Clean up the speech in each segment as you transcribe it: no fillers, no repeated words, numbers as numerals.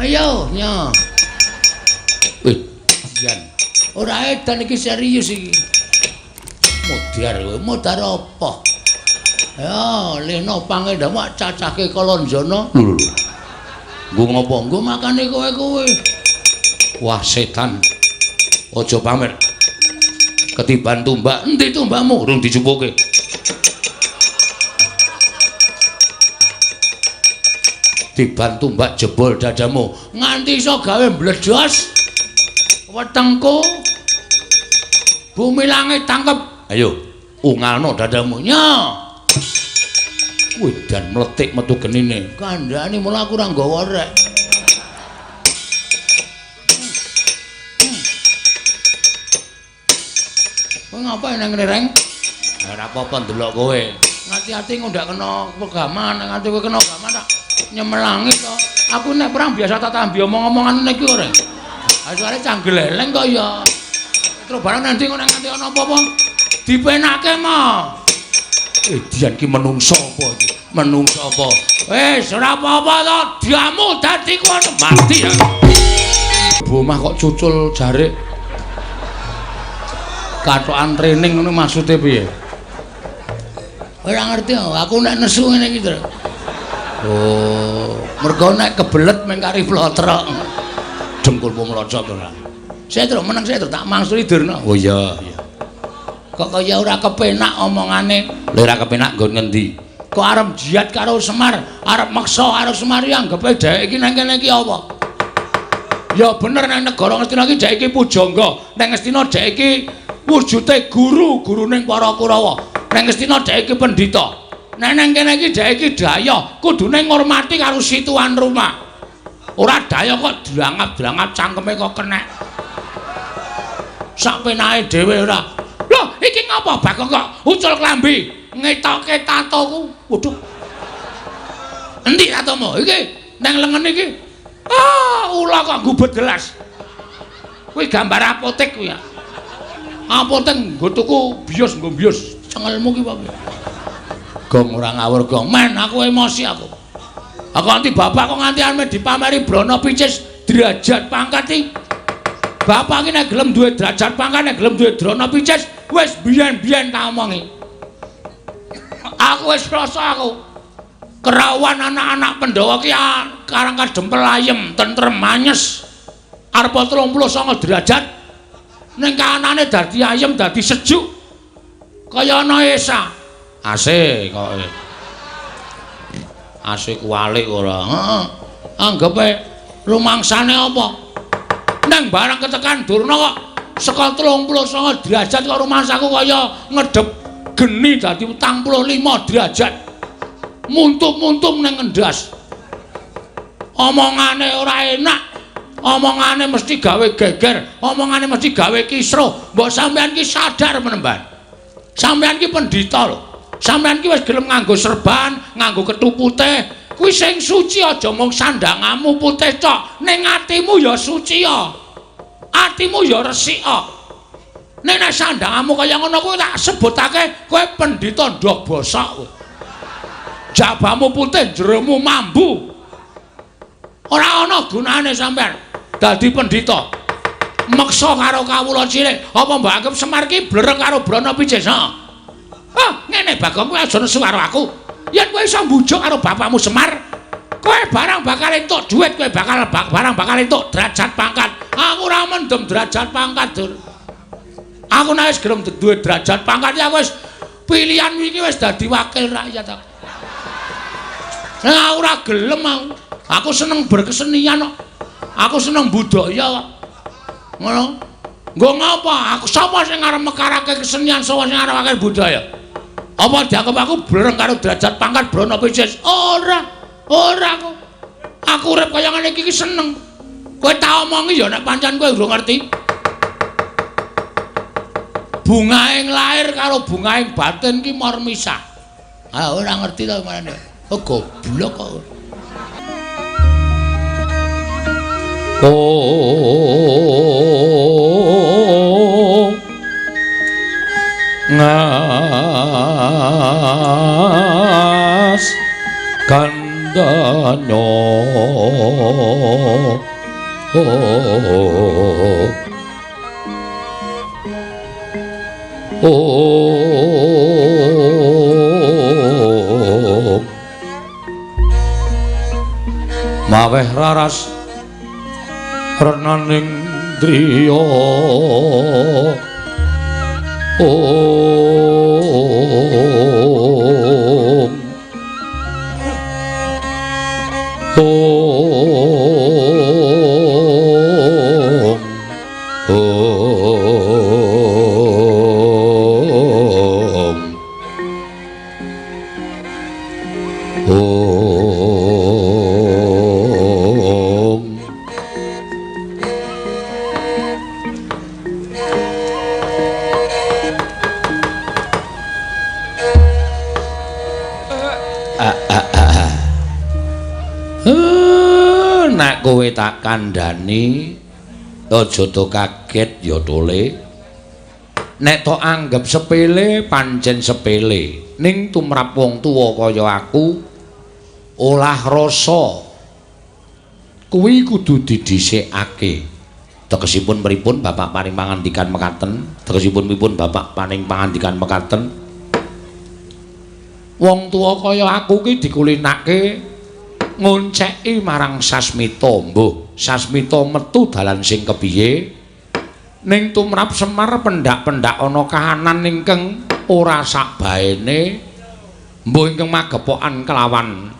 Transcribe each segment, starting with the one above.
Ayo, nya. Wih, jan. Ora edan iki serius iki. Modar kowe, modar apa? Ya, leno pangendamu cacahke Kalanjana. Lho lho. Nggo ngopo? Nggo makane kowe-kowe. Wah, setan. Aja pamer. Ketiban tumbak. Endi tumbakmu? Urung dijupuke. Tiban tumbak jebol dadamu. Nganti iso gawe mbledos wetengku. Bumi langit tangkep. Ayo, ungalno dadamu. Nya. Wih, dan mletik metu genine. Kandhane mula aku ora nggawa rek. Kowe ngapain nang ngene, Reng? Ora apa-apa ndelok kowe. Ngati-ati engko ndak kena pegaman, nganti kowe kena gaman tak nyemelangi to. Aku nek perang biasa tak tambi omong-omongan ngene iki kok, Reng. Ha suarane canggeleleng kok ya. Terus barang nanti engko nek nganti ana apa-apa dipenake mo. Dian ki menungso apa iki? Menungso apa? Wis ora apa-apa to, diamu dadi kono mati ya. Bomah kok cucul jarik. Kathokan training ngono maksude piye? Ora ngerti aku nek nesu ngene iki, Tru. Oh, mergo nek kebelet meng kari plotrok. Dengkulmu mlocot ora. Saya Tru meneng saya Tru tak mangsuli Durna. Oh iya, iya. Kok kaya ora kepenak omongane. Lha ora kepenak nggon ngendi? Kok arep jihad karo Semar, arep meksa karo Semar ya anggepe dheweke iki nang kene iki apa? Ya bener nang negara Ngastina iki dheweke iki pujangga, nang Ngastina dheweke iki wujude guru, guruning para Kurawa. Nang Ngastina dheweke iki pendhita. Nek nang kene iki dheweke iki daya, kudune ngurmati karo si tuan rumah. Ora daya kok drangap-drangap cangkeme kok kenek. Sak penake dhewe ora. Loh, iki ngapa Bagong kok ucul klambi ngetoke tatoku? Waduh. Endi tatomu? Iki nang lengen iki. Ah, ula kok gubet gelas. Kuwi gambar apotek kuwi ya. Apotek nggo tuku bios nggo bios. Cengelmu ki apa? Gong ora ngawur gong. Men aku emosi aku. Aku nganti bapak kok nganti arep dipameri Brana Picis derajat pangkat iki. Bapak iki nek gelem duwe derajat pangkat, nek gelem duwe Drana Picis, wis biyen-biyen tak omongi. Aku wis rasa aku. Kerawan anak-anak Pandhawa ki karang kadempel ayem, tentrem, anyes. Arep 39 derajat ning kahanane dadi ayem, dadi sejuk. Kaya ana esa. AC kok. AC kuwalik ora. Heeh. Anggepe rumangsane apa? Nang barang ketekan Durna kok saka 39 derajat kok rumangsaku kaya ngedep geni dadi 45 derajat. Muntum-muntum ning ngendas. Omongane ora enak. Omongane mesti gawe geger, omongane mesti gawe kisruh. Mbok sampean ki sadar menemban. Sampean ki pendhita lho. Sampean ki wis gelem nganggo serban, nganggo kethu putih. Kuwi sing suci aja mung sandangamu putih tok, ning atimu ya suci ya. Atimu ya resik ya. Nek nek sandangamu kaya ngono kuwi tak sebutake kowe pendhita ndog bosok kowe. Jabamu putih, jeromu mambu. Ora ana gunane sampean dadi pendhita. Meksa karo kawula cilik, apa mbok anggap Semar ki blereng karo Brana Picis? Ha. Ah, ngene Bagong kowe aja nesu karo aku. Yen kowe iso mbujuk karo bapakmu Semar, kowe barang bakal entuk dhuwit, kowe bakal barang bakal entuk derajat pangkat. Aku ora mendem derajat pangkat, Dur. Aku nek wis gelem duwe derajat pangkat ya wis pilihan iki wis dadi wakil rakyat aku. Nah, ora gelem aku. Aku seneng berkesenian kok. Aku seneng budaya kok. Ngono. Nggo ngapa? Aku sapa sing arep mekarake kesenian, sapa sing arep budaya? Apa dianggep aku blereng karo derajat pangkat Brana Picis? Ora. Ora aku. Aku urip kaya ngene iki seneng. Kowe tak omongi ya nek pancen kowe urung ngerti. Bungaing lahir karo bungaing batin ki mor misah. Ah ora ngerti to marane. Oh goblok kok. Oh ngas gandrung. danya. Oh, maweh raras renaning driya. Om Om Om Om. Nek kowe tak kandhani aja to kaget ya Tole. Nek tok anggap sepele pancen sepele, ning tumrap wong tuwa kaya aku olah rasa kuwi kudu didhisikake. Tegesipun pripun Bapak paring pangandikan mekaten? Tegesipun pripun Bapak paring pangandikan mekaten? Wong tuwa kaya aku ki dikulinake ngonceki marang Sasmita. Mbuh, Sasmita metu dalan sing kepiye? Ning tumrap Semar pendak-pendak ana kahanan ingkang ora sakbaene, mbuh ingkang magepokan kelawan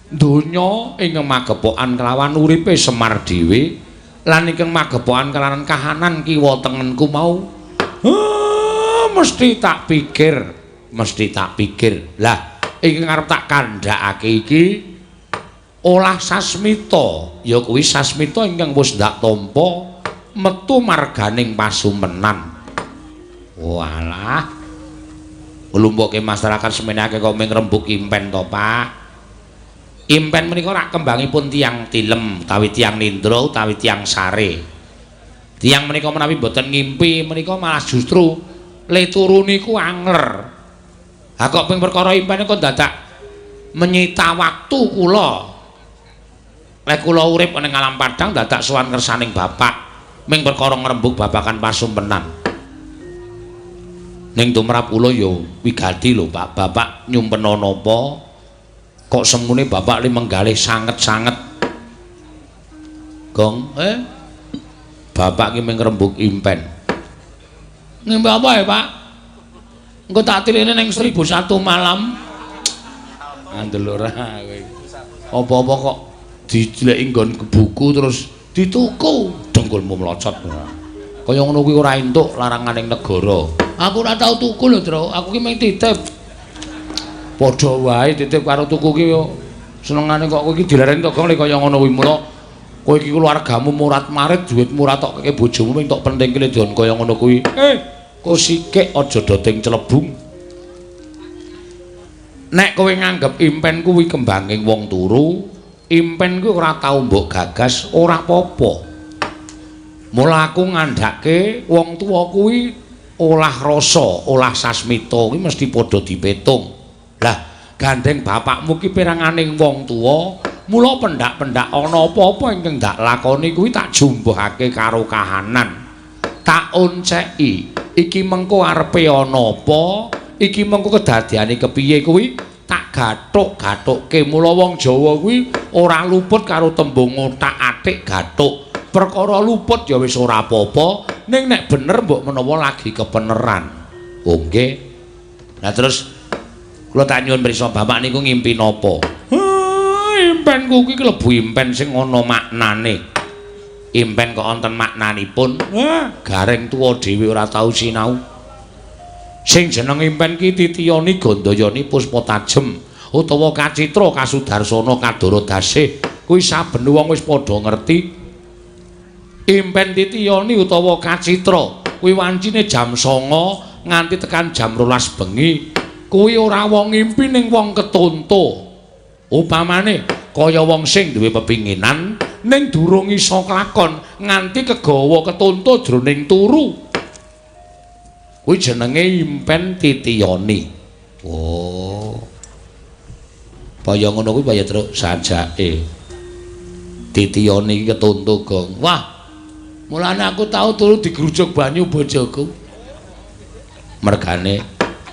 donya, ingkang magepokan kelawan uripe Semar dhewe, lan ingkang magepokan kelawan kahanan kiwa tengenku mau. Mesti tak pikir, mesti tak pikir. Lah, ingkang arep tak kandhakake iki olah Sasmita, ya kuwi Sasmita ingkang wis ndak tampa metu marganing pasumenan. Walah, nglumpukke masyarakat semene akeh kok mung rembug impen to, Pak. Impen menika rak kembangipun tiyang tilem, utawi tiyang nindra, utawi tiyang sare. Tiyang menika menawi mboten ngimpi menika malah justru le turu niku angler. Ha kok ping perkara impen kok dadak menyita waktu kula. Lek kula urip ning alam padang dadak sowan ngersaning bapak ming perkara ngrembug babagan pasumpenan. Ning tumrap kula ya wigati lho Pak, bapak nyumpena napa kok semune bapak li menggalih sanget-sanget. Gong, bapak ki ming ngrembug impen. Ngimpi apa ya, Pak? Engko tak tiline ning 1001 malam. Ngandel ora kowe. Apa-apa kok dijeleki nggon buku terus dituku, dengkulmu mlocot. Kaya ngono kuwi ora entuk laranganing negara. Aku ora tau tuku lho, Tru. Aku ki mung titip. Padha wae titip karo tuku ki senengane kok kowe iki dilereni to Gong kaya ngono kuwi. Mula kowe iki keluargamu murat-marit, duitmu ora tok keke bojomu mung tok pentingke don kaya ngono kuwi. Kok sikik aja doting celebung. Nek kowe nganggep impen kuwi kembanging wong turu, impen kuwi ora tau mbok gagas, ora apa-apa. Mula aku ngandhake wong tuwa kuwi olah rasa, olah sasmita kuwi mesti padha dipetung. Lah, gandeng bapakmu ki peranganing wong tuwa, mula pendak-pendak ana apa-apa ingkang ndak lakoni kuwi tak jumbuhake karo kahanan. Tak onceki, iki mengko arepe ana apa, iki mengko kedadeane kepiye kuwi tak gathuk-gathukke. Mula wong Jawa kuwi ora luput karo tembung othak-athik gathuk. Perkara luput ya wis ora apa-apa, ning nek bener mbok menawa lagi kepeneran. Oh nggih. Lah terus kula tak nyuwun pirsa bapak niku ngimpi napa? Impenku kuwi klebu impen sing ana maknane. Impen kok wonten maknanipun? Gareng tuwa dhewe ora tau sinau. Sing jeneng impen ki titiyani gandayani puspa tajem utawa kacitra kasudarsana kadara dasih. Kuwi saben wong wis padha ngerti. Impen titiyani utawa kacitra kuwi wancine jam 09.00 nganti tekan jam 12 bengi. Kuwi ora wong ngimpi ning wong ketonto. Upamane kaya wong sing duwe pepinginan ning durung iso klakon nganti kegawa ketonto jroning turu. Kuwi jenenge impen titiyani. Oh. Kaya ngono kuwi kaya truk sajake. Titiyone iki ketuntu, Gong. Wah. Mulane aku tau turu digrujuk banyu bojoku. Mergane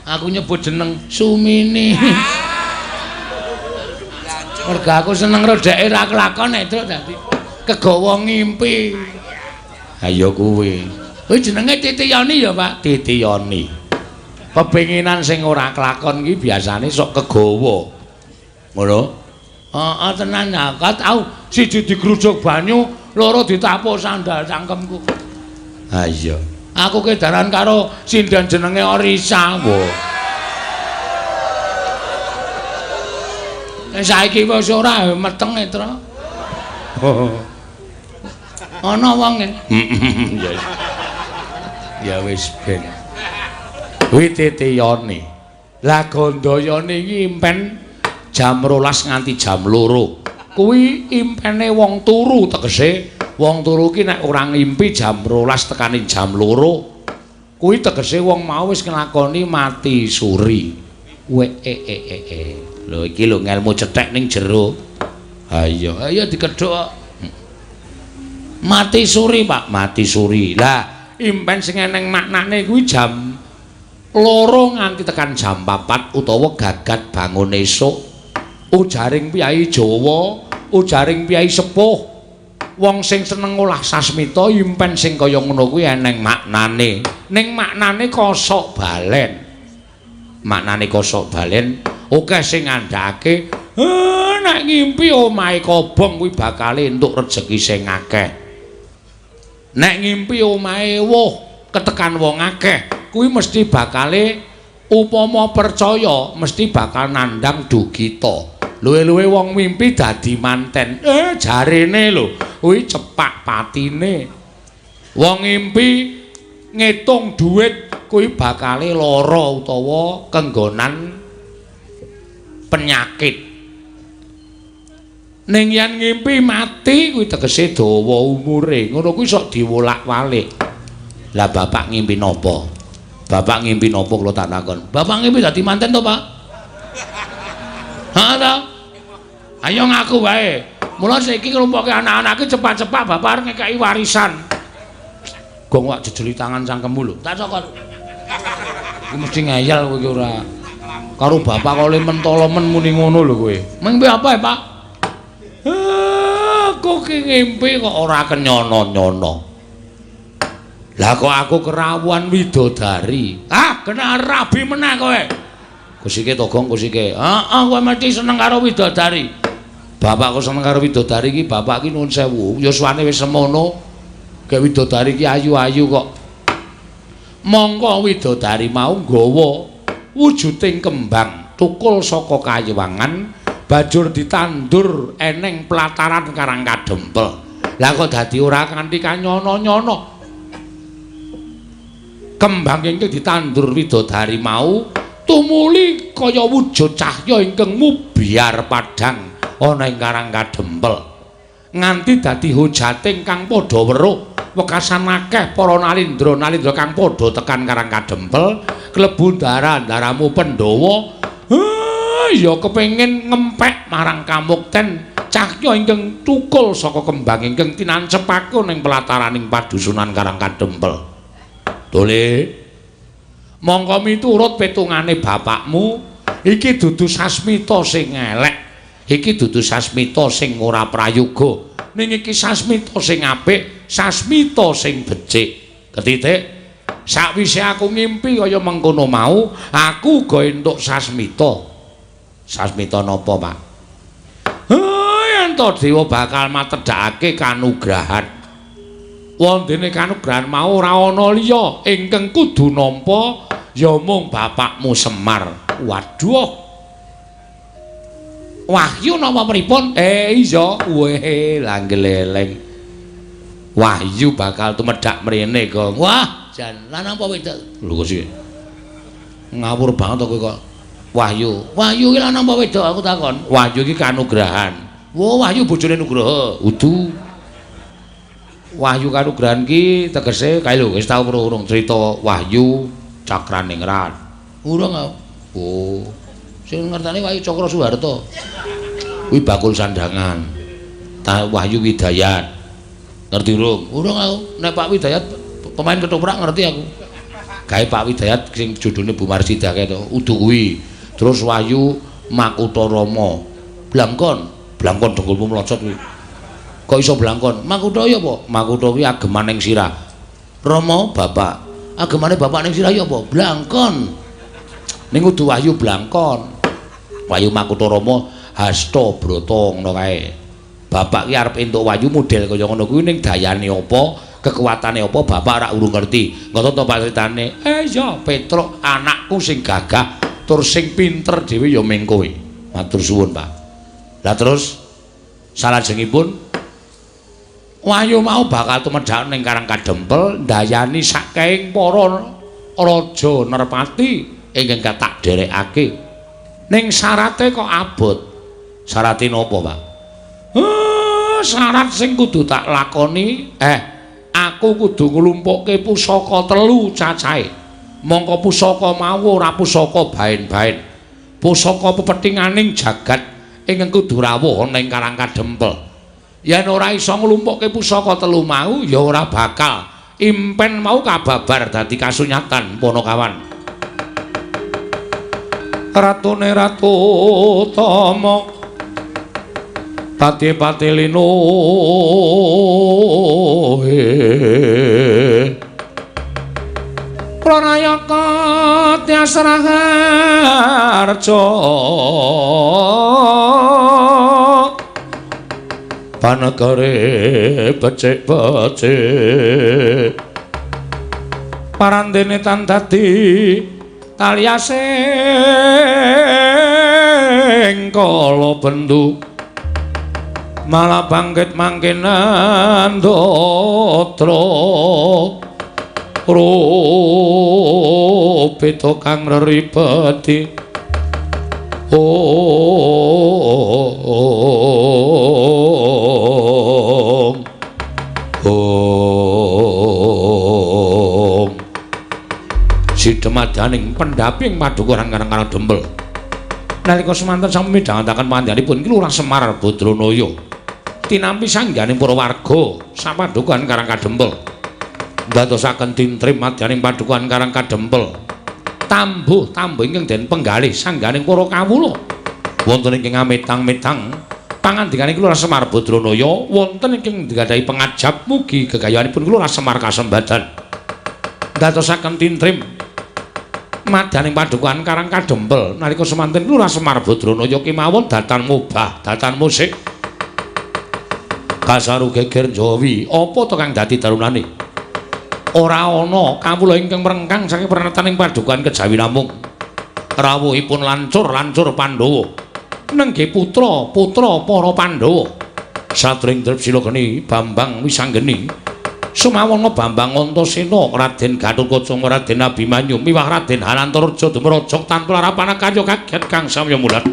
aku nyebut jeneng Sumini. Merga aku seneng karo dheke ra kelakon nek truk dadi kegawa ngimpi. Ha ya kuwi. Kuwi jenenge Titiyoni ya, Pak. Titiyoni. Pepinginan sing ora kelakon iki biasane sok kegawa. Ngono? Heeh, tenan ya. Tau siji digrujuk banyu, loro ditapuk sandal cangkemku. Ha iya. Aku kedaran karo sinden jenenge Orisa. Wah. Saiki wis ora meteng e, Tru. Ana wonge. Ya. Ya wis ben. Kuwi Titiyoni. Lah Gandayani iki impen jam 12 nganti jam 2. Kuwi impene wong turu, tegese wong turu ki nek ora ngimpi jam 12 tekane jam 2. Kuwi tegese wong mau wis nglakoni mati suri. We e e e e. Lho iki lho ngelmu cethek ning jero. Ha iya, ayo dikedhuk. Mati suri, Pak, mati suri. Lah, impen sing eneng maknane kuwi jam 2 nganti tekan jam 4 utawa gagat bangun esuk. Ujaring piyai Jawa, ujaring piyai sepuh, wong sing seneng ngolah sasmita impen sing kaya ngono kuwi eneng maknane. Ning maknane kosok balen. Maknane kosok balen akeh sing ngandhake, nek ngimpi omahe kobong kuwi bakal entuk rejeki sing akeh. Nek ngimpi omahe woh ketekan wong akeh, kuwi mesti bakale upama percaya mesti bakal nandhang dugita. Luwe-luwe wong mimpi dadi manten. Jarene lho, kuwi cepak patine. Wong ngimpi ngitung dhuwit kuwi bakale lara utawa kenggonan penyakit. Ning yen ngimpi mati kuwi tegese dawa umure. Ngono kuwi sok diwolak-walik. Lah bapak ngimpi napa? Bapak ngimpi napa kula tak takon? Bapak ngimpi dadi manten to, Pak? Ha ta? Ayo ngaku wae. Mula saiki nglumpukke anak-anak iki cepat-cepat bapak arep ngekeki warisan. Gong wak jejeli tangan cangkemmu lho. Tak cokot. Kuwi mesti ngeyel kowe iki ora. Karo bapak kok le mentolo men muni ngono lho kowe. Mimpi apa ya, Pak? Aku ki ngimpi kok ora kenyono-nyono. Lah kok aku kerawuhan widodari. Ah, kena rabi meneh kowe. Kusike to, Gong, kusike. Heeh, kowe mesti seneng karo widodari. Bapak kok seneng karo widodari iki, bapak iki nuwun sewu, yuswane wis semono. Gek widodari iki ayu-ayu kok. Mongko widodari mau nggawa wujuding kembang tukul saka kayiwangan banjur ditandur eneng pelataran Karang Kadempel. Lah kok dadi ora kanthi kanyono-nyono. Kembang ingkang ditandur widodari mau tumuli kaya wujud cahya ingkang mubyar padhang ana ing Karang Kadempel. Nganti dadi hujate ingkang padha weruh wekasan akeh para nalindra-nalindra kang padha tekan Karang Kadempel klebu ndara-ndaramu Pandhawa. Ya kepengin ngempek marang kamukten cahya ingkang tukul saka kembang ingkang tinancepake ning pelataraning padusunan Karang Kadempel. Dole, mongko miturut petungane bapakmu iki dudu sasmita sing elek, iki dudu sasmita sing ora prayoga, ning iki sasmita sing apik, sasmita sing becik. Ketitik, sakwise aku ngimpi kaya mengkono mau, aku uga entuk sasmita. Sasmita napa, Pak? Yen to dewa bakal matedhakake kanugrahan. Wondene kanugrahan mau ora ana liya ingkang kudu nampa ya mung bapakmu Semar. Waduh. Wahyu napa pripun? Iya, weh, langgeleleng. Wahyu bakal tumedhak mrene, Gong. Wah, jan lanang apa wedok? Lho kok sih. Ngawur banget kowe kok. Wahyu. Wahyu iki lanang apa wedok aku takon? Wahyu iki kanugrahan. Wah, Wahyu bojone Nugraha. Udu. Wahyu kanugrahan ki tegese kae lho wis tau urung cerita Wahyu Cakraningrat. Urung aku. Oh. Sing ngertane Wahyu Cakra Suharto. Kuwi bakul sandangan. Wahyu Widayat. Ngerti urung? Urung aku. Nek Pak Widayat pemain ketoprak ngerti aku. Gawe Pak Widayat sing jodhone Bu Marsidah kae to, udu kuwi. Terus Wahyu Makutha Rama. Blangkon, blangkon dengkulmu mlocot kuwi. Kok iso blangkon? Makutha ya apa? Makutha kuwi ageman ning sirah. Rama bapak. Agemane bapak ning sirah ya apa? Blangkon. Ning kudu Wahyu blangkon. Wahyu Makutha Rama Hasta Brata ngono kae. Bapak ki arep entuk wahyu model kaya ngono kuwi ning dayane apa, kekuatane apa bapak ora urung ngerti. Ngono to Pak critane. Iya, Petruk anakku sing gagah tur sing pinter dhewe ya ming kowe. Matur suwun, Pak. Lah terus salajengipun Wahyu mau bakal tumedhak ning Karang Kadempel ndayani saking para raja Nerpati ingkang tak derekake. Ning syarate kok abot. Syarate napa, Pak? Syarat sing kudu tak lakoni, aku kudu nglumpukke pusaka telu cacahe. Mongko pusaka mau ora pusaka baen-baen. Pusaka pepethinganing jagat ingkang kudu rawuh ana ing Karang Kadempel. Yen ora iso nglumpukke pusaka telu mau ya ora bakal impen mau kababar dadi kasunyatan Panakawan. Ratune Ratu Tama pati-pati lino Pranayaka Tyas Raharja panegare becik-becik parandene tan dadi taliasing kala bendu malah bangkit mangke nandatra rupita kang reribeti. Om Om sidemadaning pendhaping padukuhan Karang Dempel. Nalika semanten sami midhangetaken panjenenganipun Ki Lurah Semar Badranaya tinampi sangganing para warga sapadukuhan Karang Kadempel. Ndadosaken tintrim madyaning padukuhan Karang Kadempel. Tambuh-tambuh ingkang den penggalih sangganing para kawula wonten ingkang ametang-metang pangandikaning Ki Lurah Semar Badranaya wonten ingkang nggadahi pengajap mugi gegayuhanipun Ki Lurah Semar kasembadan. Ndadosaken tintrim madyaning padukuhan Karang Kadempel nalika semanten Ki Lurah Semar Badranaya kemawon datan mubah datan musik kasaru geger Jawi. Apa to kang dadi darunane? Ora ana kawula ingkang mrengkang saking prenetaning padukuhan kejawi namung rawuhipun lancur-lancur Pandhawa nenggih putra-putra para Pandhawa satring Drepsila geni Bambang Wisanggeni sumawana Bambang Antasena Raden Gatotkaca Raden Abimanyu miwah Raden Hanantarja dumrajak tanpa larapan karya kaget kang samya mulat.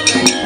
Thank you.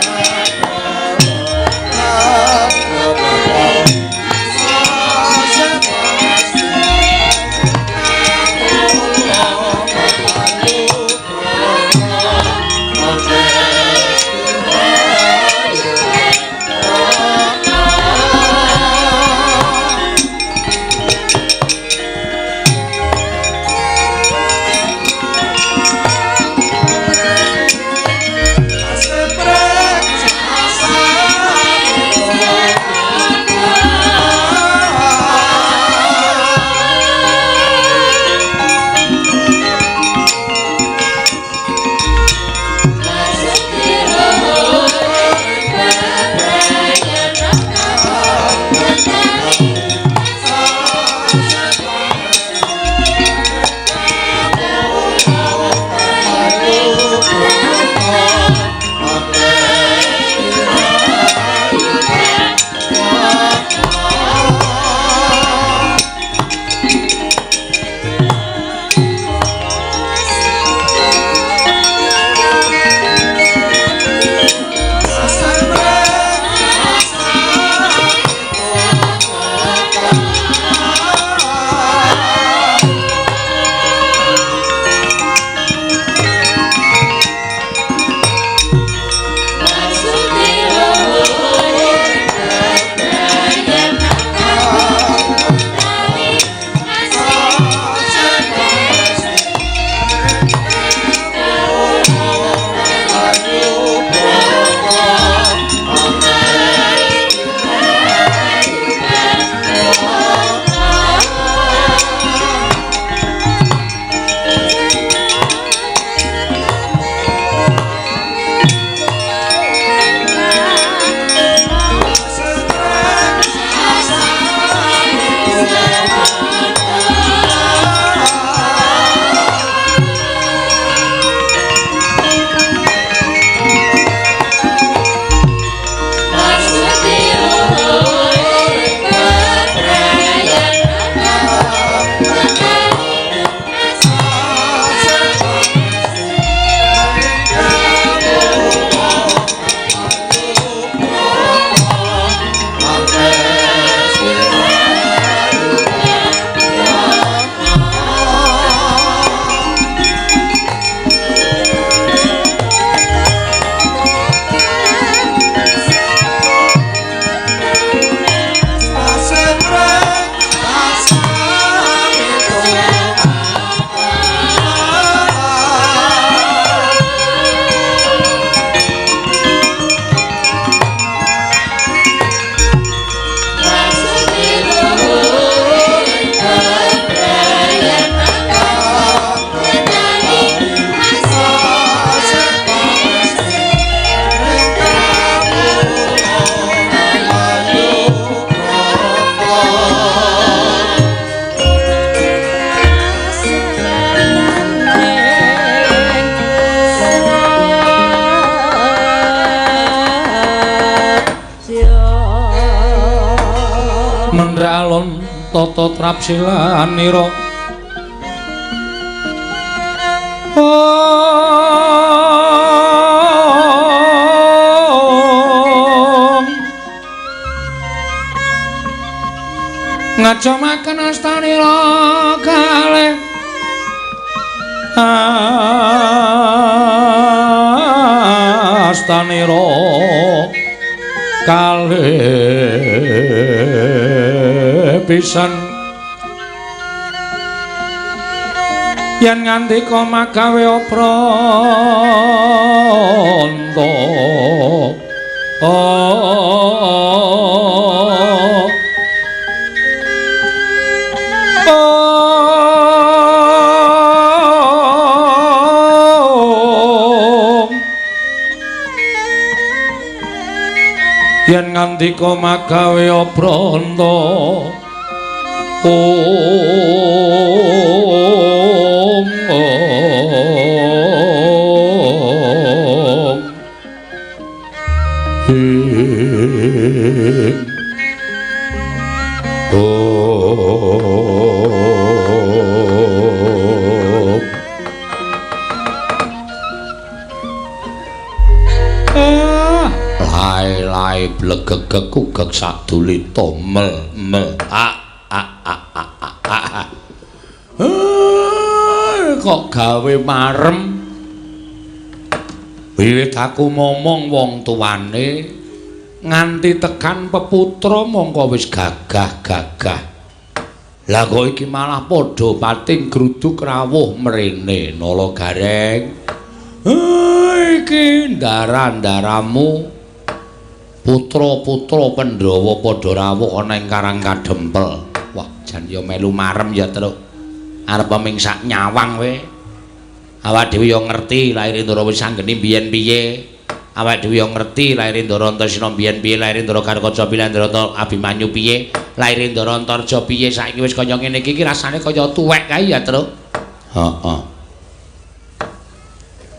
Mendra alon tata trapsilanira. Ngajamaken astanira kalih astanira kalih pisan yen ngandika magawe apranta. Yen ngandika magawe apranta. Om om ing om. Lai-lai blegegeg kugeg sadulita mel mel a a a a a a. Kok gawe marem. Wiwit aku momong wong tuane nganti tekan peputra mongko wis gagah-gagah. Lah kok iki malah padha pating gruduk rawuh mrene Nala Gareng. Iki ndara-ndaramu putra-putra Pandhawa padha rawuh ana ing Karang Kadempel. Wah, jan ya melu marem ya, Truk. Arep ming sak nyawang we. Awak dhewe ya ngerti lair Ndara wis anggene biyen piye. Awak dhewe ya ngerti lair Ndara Antasena biyen piye, lair Ndara Garukaca piye, lair Ndara Abimanyu piye, lair Ndara Antarja piye. Saiki wis kaya ngene iki iki rasane kaya tuwek kae ya, Truk. Heeh.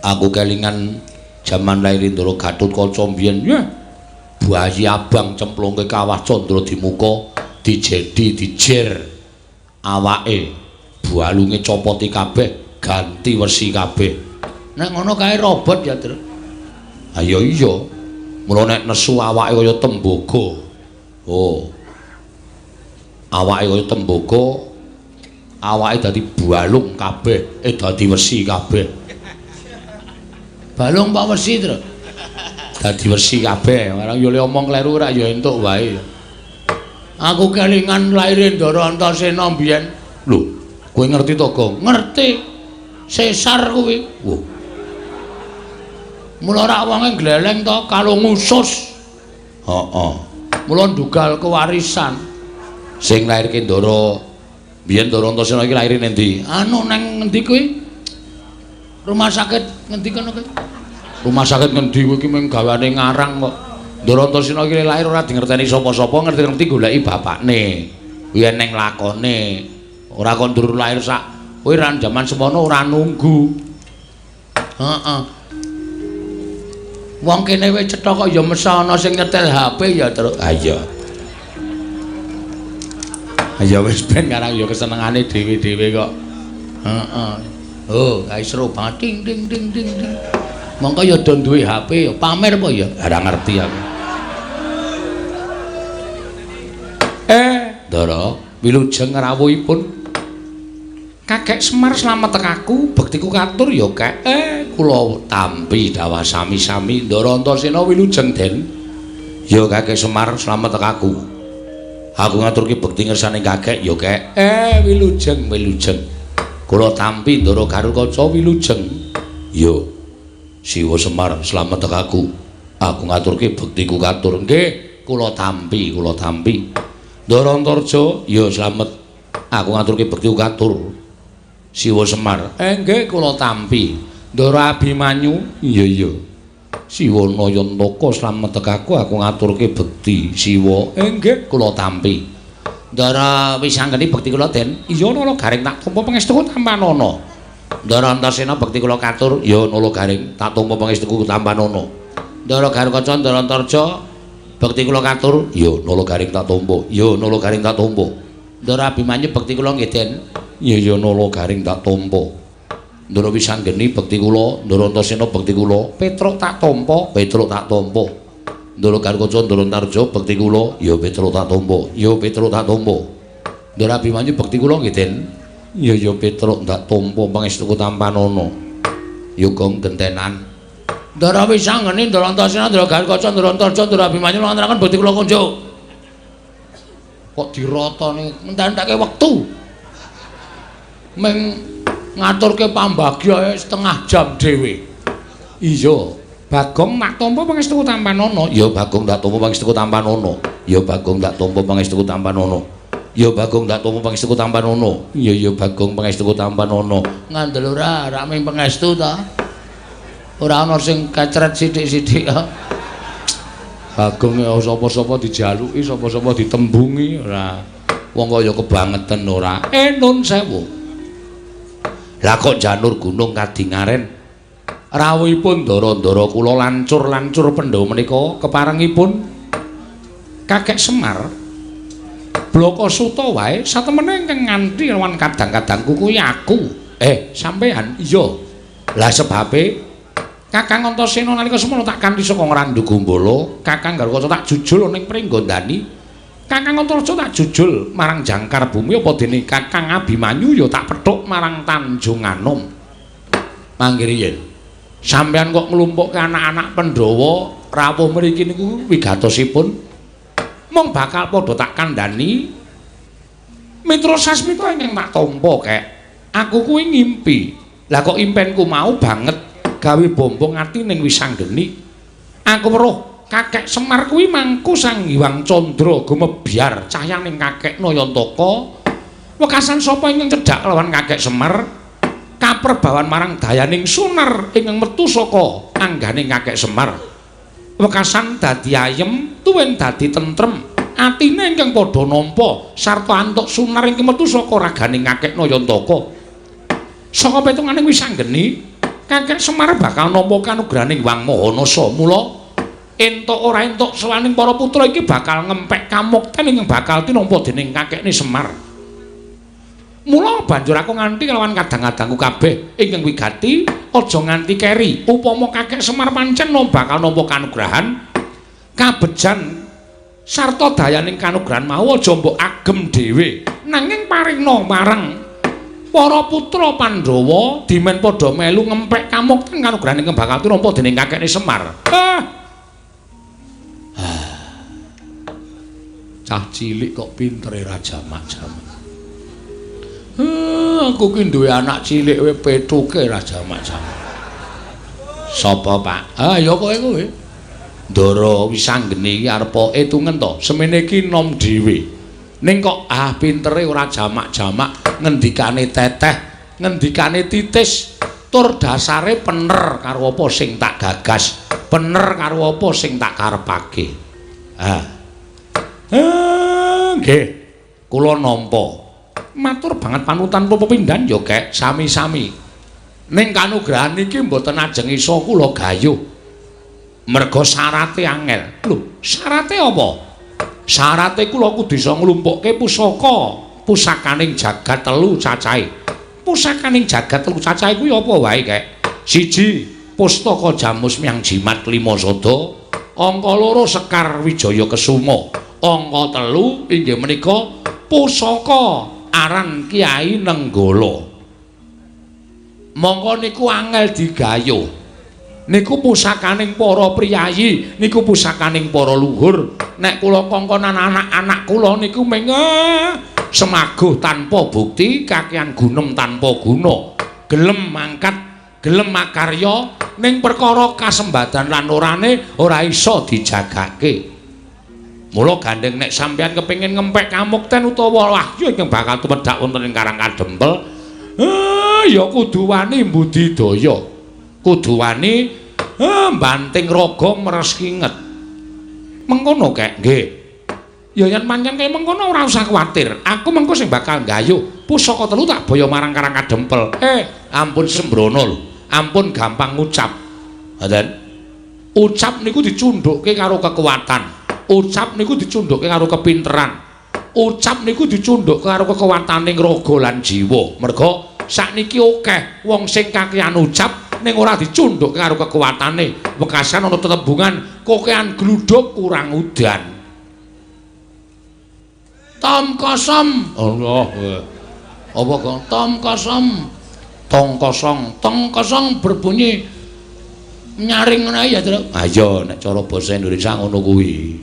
Aku kelingan jaman lair Ndara Gatotkaca biyen. Ya. Bayi abang cemplungke kawah candra dimuka, dijedi dijer awake, balunge copoti kabeh, ganti wesi kabeh. Nek ngono kae robot ya, Truk. Ayo iya. Mula nek nesu awake kaya tembaga. Oh. Awake kaya tembaga, awake dadi balung kabeh, dadi wesi kabeh. Balung apa wesi, Truk? Dadi wesi kabeh. Ora yo le omong kleru ora ya entuk wae. Aku kelingan laire Ndara Antasena mbiyen. Lho, kowe ngerti to, Gong? Ngerti. Sesar kuwi. Wah. Mula ora wonge gleleng to kalung usus. Heeh. Mula ndugal kewarisan. Sing lairke Ndara biyen Ndara Antasena iki laire ning ndi? Anu nang ngendi kuwi? Rumah sakit ngendi kono kuwi? Rumah sakit ngendi kuwi iki mung gawane ngarang kok. Ndara Antasena iki lahir ora dingerteni sapa-sapa, ngerti-ngerti goleki bapakne. Kuwi eneng lakone. Ora kok ndur lahir sak kowe ra jaman semono ora nunggu. Heeh. Wong kene wis cetha kok ya mesa ana sing nyetel HP ya, Truk. Ha iya. Ya wis ben karang ya kesenengane dhewe-dhewe kok. Heeh. Oh, kae seru banget. Ding ding ding ding ding. Mongko ya do duwe HP ya pamer apa ya? Ora ngerti aku. Ndara, wilujeng rawuhipun. Kakek Semar slamet tekaku, bektiku katur ya, Kek. Kula tampi dawah sami-sami. Ndara Antasena wilujeng, Den. Ya Kakek Semar slamet tekaku. Aku ngaturke bekti ngersane kakek ya, Kek. Wilujeng, wilujeng. Kula tampi Ndara Garukaca wilujeng. Ya. Siwa Semar slamet tekaku. Aku ngaturke bektiku katur. Nggih, kula tampi, kula tampi. Ndara Antarja ya slamet. Aku ngaturke bektiku katur. Siwa Semar. Nggih, kula tampi. Ndara Abimanyu, iya iya. Siwa Nayantaka slamet tekaku, aku ngaturke bekti. Siwa, nggih, kula tampi. Ndara Wisanggeni bekti kula, Den. Iya Nala Gareng tak tampa pangestuku tampanana. Ndara Antasena bekti kula katur, ya Nala Gareng tak tampa pangestuku tampanana. Ndara Garukaca, Ndara Antarja Bekti kula katur. Ya Nala Garing tak tampa. Ya Nala Garing tak tampa. Ndara Abimanyu bekti kula nggih Den. Ya ya Nala Garing tak tampa. Ndara Wisanggeni bekti kula, Ndara Antasena bekti kula, Petruk tak tampa, Petruk tak tampa. Ndara Garkaca, Ndara Antarja bekti kula, ya Petruk tak tampa, ya Petruk tak tampa. Ndara Abimanyu bekti kula nggih Den. Ya ya Petruk ndak tampa pangestuku tampanana. Ya gong gentenan. Ndara Wisanggeni, Ndara Antasena, Ndara Garkaca, Ndara Antarja, Ndara Abimanyu ngaturaken bekti kula kunjuk. Kok dirotone entek-enteke wektu. Ming ngaturke pambagya setengah jam dhewe. Iya, Bagong tak tampa pangestuku tampanana. Ya Bagong tak tampa pangestuku tampanana. Ya Bagong tak tampa pangestuku tampanana. Ya Bagong tak tampa pangestuku tampanana. Ya ya Bagong pangestuku tampanana. Ngandel ora, rak ming pangestu ta. Ora ana sing kecret sithik-sithik. Bagong ya sapa-sapa dijaluki, sapa-sapa ditembungi ora. Wong kaya kebangeten ora. Nun sewu. Lah kok janur gunung kadingaren rawuhipun ndara-ndara kula lancur-lancur Pandhawa menika keparengipun Kakek Semar blaka suta wae satemene ingkang nganti lawan kadang-kadangku kuwi aku. Sampean iya. Lah sebabe Kakang Antasena nalika semono tak kanthi saka Ngrandu Gumbala, Kakang Garkaca tak jujul ning Pringgondani, Kakang Antarja tak jujul marang Jangkar Bumi, apa dene Kakang Abimanyu ya tak pethuk marang Tanjung Anom. Mangke riyin sampean kok nglumpukke anak-anak Pandhawa rawuh mriki niku wigatosipun mung bakal padha tak kandhani Mitra Sasmita ingkang tak tampa kek. Aku kuwi ngimpi. Lah kok impenku mau banget gawe bombong ati ning Wisanggeni. Aku weruh Kakek Semar kuwi mangku Sang Hyang Candra gumebyar cahyaning Kakek Nayantaka. Wekasan sapa ingkang cedhak lawan Kakek Semar kaperbawan marang dayaning sunar ingkang metu saka angganing Kakek Semar. Wekasan dadi ayem tuwin dadi tentrem. Atine ingkang padha nampa sarta antuk sunar ingkang metu saka raganing Kakek Nayantaka. Saka petunganing Wisanggeni Kakek Semar bakal nampa kanugrahaning Hyang Maha Nasa. Mula entuk ora entuk sawaning para putra iki bakal ngempek kamukten ingkang bakal tinampa dening kakekne Semar. Mula banjur aku nganti kelawan kadang-kadangku kabeh ingkang wigati aja nganti keri. Upama Kakek Semar pancen bakal nampa kanugrahan kabejan sarta dayaning kanugrahan mau aja mbok agem dhewe, nanging paringna marang para putra Pandhawa dimen padha melu ngempek kamukten kanugrahan ingkang bakal tinampa dening kakekne Semar. Cah cilik kok pintere ra jamak-jamak. Aku ki duwe anak cilik kowe pethuke ra jamak-jamak. Sapa, Pak? Ah, ya kowe kuwi. Ndara Wisanggeni iki arep etungen to, semene iki nom dhewe. Ning kok pintere ora jamak-jamak, ngendikane teteh, ngendikane titis, tur dasare pener karo apa sing tak gagas, pener karo apa sing tak karepake. Nggih, kula nampa. Matur banget panutan pepindhan ya, Kek, sami-sami. Ning kanugrahan iki mboten ajeng iso kula gayuh. Merga syarate angel. Lho, syarate apa? Syarate kula kudu iso nglumpukke pusaka, pusakaning jagat telu cacahe. Pusakaning jagat telu cacahe kuwi apa wae, Kek? Siji, pustaka Jamus Myang Jimat Lima Sada, angka loro Sekar Wijaya Kesuma, angka telu inggih menika pusaka aran Kyai Nenggala. Mongko niku angel digayuh. Niku pusakaning para priyayi, niku pusakaning para luhur. Nek kula kongkonan anak-anak kula niku ming semaguh tanpa bukti, kakean gunem tanpa guna. Gelem mangkat, gelem makarya ning perkara kasembadan lan orane ora iso dijagake. Mula gandeng nek sampeyan kepengin ngempek kamukten utawa wahyu ingkang bakal tumedhak wonten ing Karang Kadempel, ya kudu wani mbudidaya. Kudu wani mbanting raga meres kinget. Mengkono kek, nggih. Ya yen pancen kaya mengkono ora usah kuwatir. Aku mengko sing bakal nggayuh pusaka telu tak baya marang Karang Kadempel. Ampun sembrono lho. Ampun gampang ngucap. Ngoten. Ucap niku dicundhukke karo kekuatan. Ucap niku dicundhukke karo kepinteran. Ucap niku dicundhukke karo kekuwataning raga lan jiwa. Merga sakniki akeh wong sing kakehan ucap ning ora dicundhukke karo kekuwatane. Wekasan ana tetembungan kokehan gludhuk kurang udan. Tom kosom. Allah. Apa kok tom kosom? Tong kosong, tong kosong berbunyi nyaring ngono ya, Truk. Ha iya, nek cara basa Indonesia ngono kuwi.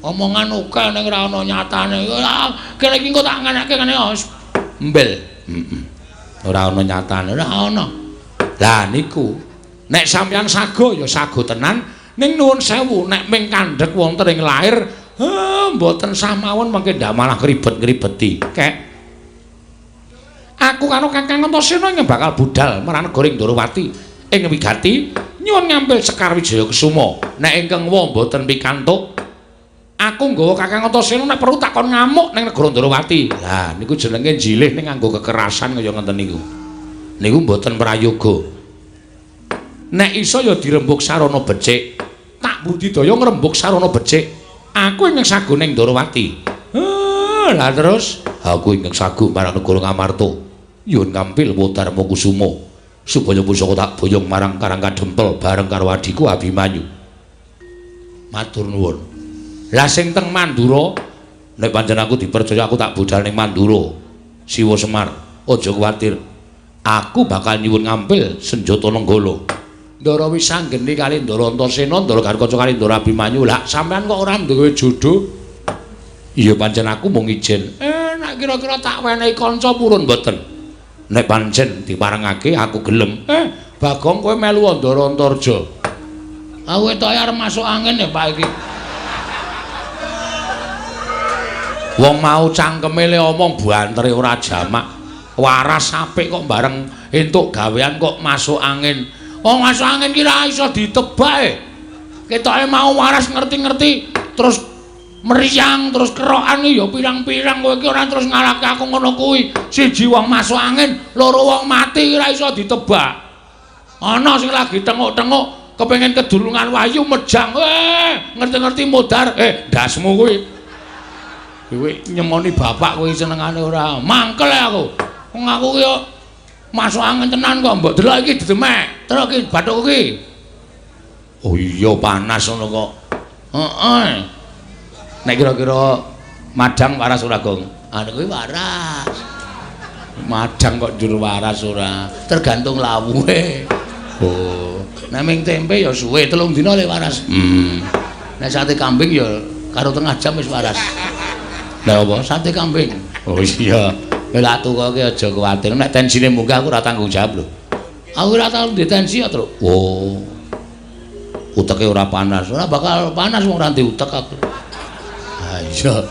Omongan akeh ning ora ana nyatane. Kene iki engko tak ngeneke ngene mbel. Heeh. Ora ana nyatane, ora ana. Lah niku, nek sampeyan sago ya sago tenan, ning nuwun sewu nek ming kandhek wonten ing lair, mboten sah mawon mengke ndak malah ngribet-ngribeti. Kek aku karo Kakang Antasena ingkang bakal budal marang negara Ndorowati ing wigati nyuwun ngambil Sekar Wijaya Kesuma. Nek ingkang wa mboten pikantuk, aku nggawa Kakang Antasena nek perlu takon ngamuk ning negara Ndorowati. Lah niku jenenge njilih ning nganggo kekerasan kaya ngenten niku. Niku mboten prayoga. Nek iso ya dirembug sarana becik. Tak budidaya ngrembug sarana becik. Aku ingkang sago ning Ndorowati. Lah terus aku ingkang sago marang negara Ngamarta. Nyuwun ngampil Dharma Kusuma supaya pusaka tak boyong marang Karang Kadempel bareng karo adhiku Abimanyu. Matur nuwun. Lah sing teng Mandura, nek pancen aku dipercaya aku tak budal ning Mandura. Siwa Semar, aja kuwatir. Aku bakal nyuwun ngampil senjata Nenggala. Ndara Wisanggeni kali Ndara Antasena, Ndara Garukaca kali Ndara Abimanyu. Lah sampean kok ora duwe jodho? Iya pancen aku mung ijen. Nek kira-kira tak wenehi kanca purun mboten. Nek pancen diparengake aku gelem. Bagong kowe melu Ndara Antarja. Aku ketoke arep masuk angin ya Pak iki. Wong mau cangkeme le omong bantere ora jamak. Waras apik kok bareng entuk gawean kok masuk angin. Wong masuk angin ki ra iso ditebak e. Ketoke mau waras ngerti-ngerti terus meriang terus kerokan ya pirang-pirang kowe iki ora terus ngalahke aku ngono kuwi. Siji wong masuk angin, loro wong mati ora iso ditebak. Ana sing lagi tenguk-tenguk kepengin kedulungan wahyu mejang. Ngerti-ngerti modar, ndasmu kuwi. Kowe nyemoni bapak kowe senengane ora. Mangkel aku. Wong aku ki yo masuk angin tenan kok mbok delok iki didemek. Terus iki bathukku ki. Oh iya panas ngono kok. Heeh. Nek kira-kira madang waras ora, Gong? Anu kuwi waras. Madang kok njur waras ora? Tergantung lawuhe. Oh, nek ming tempe ya suwe 3 dina le waras. Nek sate kambing ya karo tengah jam wis waras. Lah apa? Sate kambing. Oh iya. Kowe lak tukoke aja kuwatir. Nek tensine munggah aku ora tanggung jawab lho. Aku ora tau ndek tensi ya, Truk. Oh. Uteke ora panas. Ora bakal panas wong ora ndek utek aku. Iya.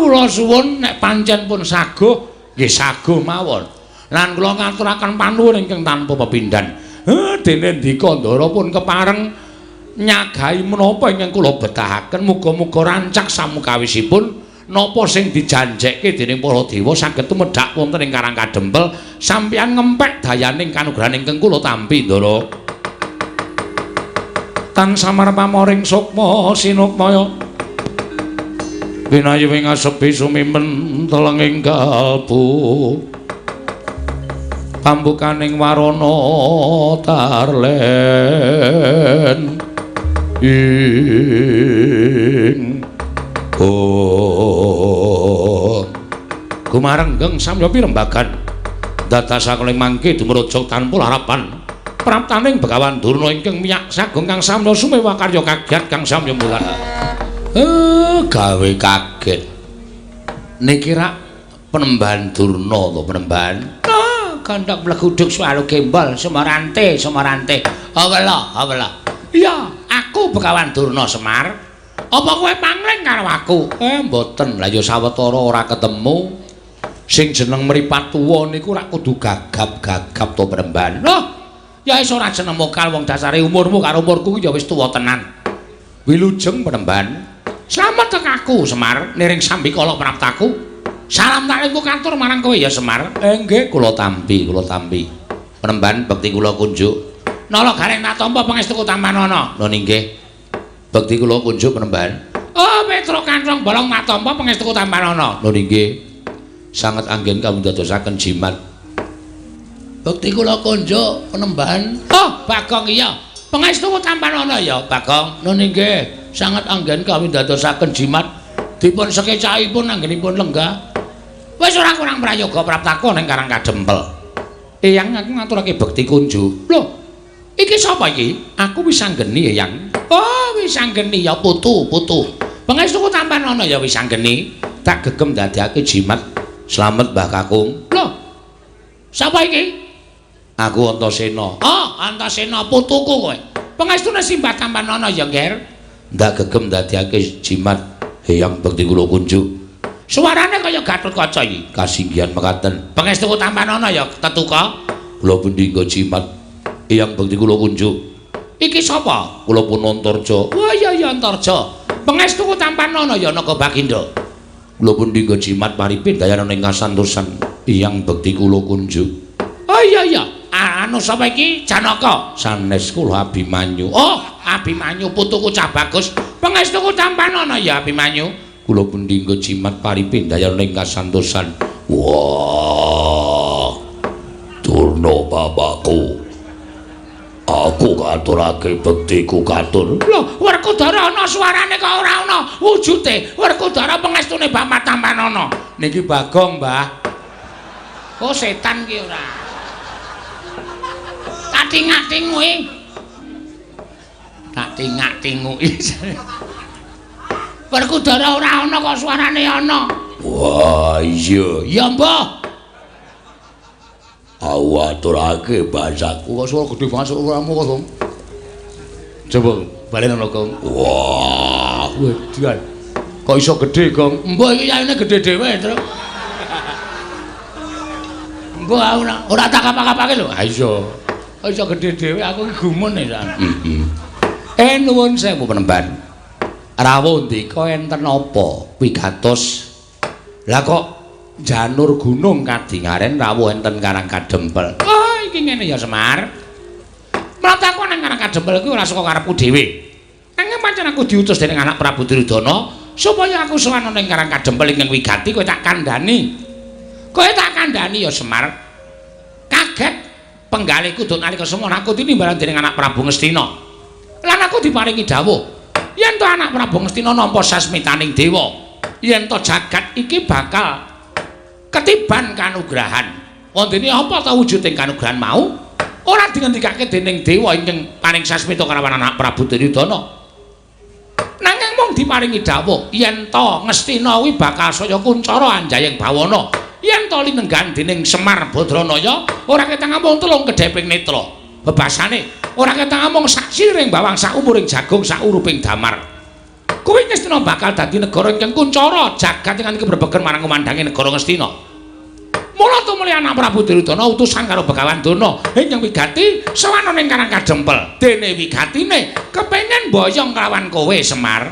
Kula suwun nek pancen pun saguh, nggih saguh mawon. Lan kula ngaturaken panuwun ingkang tanpa pepindhan. Dene ndika Ndara pun kepareng nyagahi menapa ingkang kula betahaken, muga-muga rancak samukawisipun napa sing dijanjekke dening para dewa saged tumedhak wonten ing Karang Kadempel, sampeyan ngempek dayaning kanugrahan ingkang kula tampi, Ndara. Tan samar pamoring sukma sinukmaya winayu ing asepi sumimen telenging kalbu pambukaning warana tarlen ing oh gumarenggeng samya pirembagan dadasaken mangke dumraja tanpa larapan praptaning Begawan Durna ingkang miyak sagung kang samya sumewa karya kagiat kang samya mulan. Gawe kaget. Niki rak Penemban Durna to Penemban? Gandhak bleguduk suwalu gembol Semarante Semarante. Awela awela. Iya, aku Begawan Durna Semar. Apa kowe pangling karo aku? Mboten. Lah ya sawetara ora ketemu. Sing jeneng mripat tuwa niku rak kudu gagap-gagap to Penemban. Loh, ya wis ora jeneng mokal wong dasare umurmu karo umurku ya wis tuwa tenan. Wilujeng Penemban. Slamet tek aku Semar niring sambikala praptaku. Salam tak katur marang kowe ya Semar. Nggih kula tampi, kula tampi. Penemban bekti kula kunjuk. Nala gareng tak tampa pangestuku tampanana. Lho nggih. Bekti kula kunjuk penemban. Oh, Petruk Kanthong Bolong Matampa pangestuku tampanana. Nun inggih. Sanget anggen kamundadosaken jimat. Bekti kula kunjuk penemban. Oh, Bagong iya. Pangestuku tampanana ya, Bagong. Nun inggih. Sanget anggen kawindadosaken jimat. Dipun sekecakipun anggenipun lenggah. Wis ora kurang prayoga praptaku ning Karang Kadempel. Eyang aku ngaturake bekti kunjuk. Lho, iki sapa iki? Aku Wisanggeni, Eyang. Oh, Wisanggeni ya putu, putu. Pangestuku tampanana ya Wisanggeni. Tak gegem dadekake jimat. Slamet Mbah Kakung. Lho. Sapa iki? Aku Antasena. Oh, Antasena putuku kowe. Pangestune simbah tampanana ya, Nger. Ndak gegem dadekake jimat. Eyang bekti kula kunjuk. Suarane kaya Gatotkaca iki. Kasinggihan mekaten. Pangestuku tampanana ya tetuka. Kula pundi nggo jimat. Eyang bekti kula kunjuk. Iki sapa? Kula pun Antarja. Wah iya ya Antarja. Pangestuku tampanana ya Naga Bagindo. Kula pundi nggo jimat paripin dayana ing kasantosan. Eyang bekti kula kunjuk. Oh iya iya. Anu sapa iki? Janaka. Sanes kula Abimanyu. Oh, Abimanyu putuku cah bagus. Pangestuku tampanana ya Abimanyu. Kula pundi nggo jimat paripin dayana ing kasantosan. Wah. Durna bapakku. Aku katurake bektiku katur. Lho, Werkudara ana suarane kok ora ana wujude. Werkudara pangestune Bapak tampanana. Niki Bagong, Mbah. Oh, setan ki ora. Tak tingak-tinguki. Tak tingak-tinguki. Werkudara ora ana kok suarane ana. Wah, iya. Ya, Mbah. Aku aturake bahasaku kok suara gedhe banget suaramu kok, Gong. Coba balen ana, Gong. Wah, wedan. Kok iso gedhe, Gong? Mbah iki yaine gedhe dhewe, Truk. Mbah aku ora tak kapak-kapake lho. Ha iya. Kok iso gedhe dhewe aku iki gumun e sak. Heeh. Nuwun sewu penemban. Rawuh ndika enten apa wigatos? Lah kok janur gunung kadingaren rawuh enten Karang Kadempel. Oh, iki ngene ya Semar. Mlataku nang Karang Kadempel kuwi ora saka karepku dhewe. Nanging pancen aku diutus dening anak Prabu Duryudana supaya aku sowan ning Karang Kadempel ingkang wigati kowe tak kandhani. Kowe tak kandhani ya Semar. Kaget penggalihku duk nalika semono aku tinimbalan dening anak Prabu Ngastina. Lan aku diparingi dawuh yen to anak Prabu Ngastina nampa sasmitaning dewa, yen to jagat iki bakal ketiban kanugrahan. Wondene apa ta wujuding kanugrahan mau? Ora dingendikake dening dewa ingkang paring sasmita karawan anak Prabu Duryudana. Nanging mung diparingi dawuh yen to Ngastina kuwi bakal saya kuncara anjayeng bawana. Yen to linenggan dening Semar Badranaya ora ketang amung telung kedheping netra. Bebasane ora ketang amung sak siring bawang sak umuring jagung sak uruping damar. Kuwi Ngastina bakal dadi negara ingkang kuncara jagat ingkang kebrebegen marang kumandange negara Ngastina. Mula tumuli anak Prabu Duryudana utusan karo Begawan Durna ingkang wigati sowan ning Karang Kadempel. Dene wigatine kepengin boyong kelawan kowe Semar.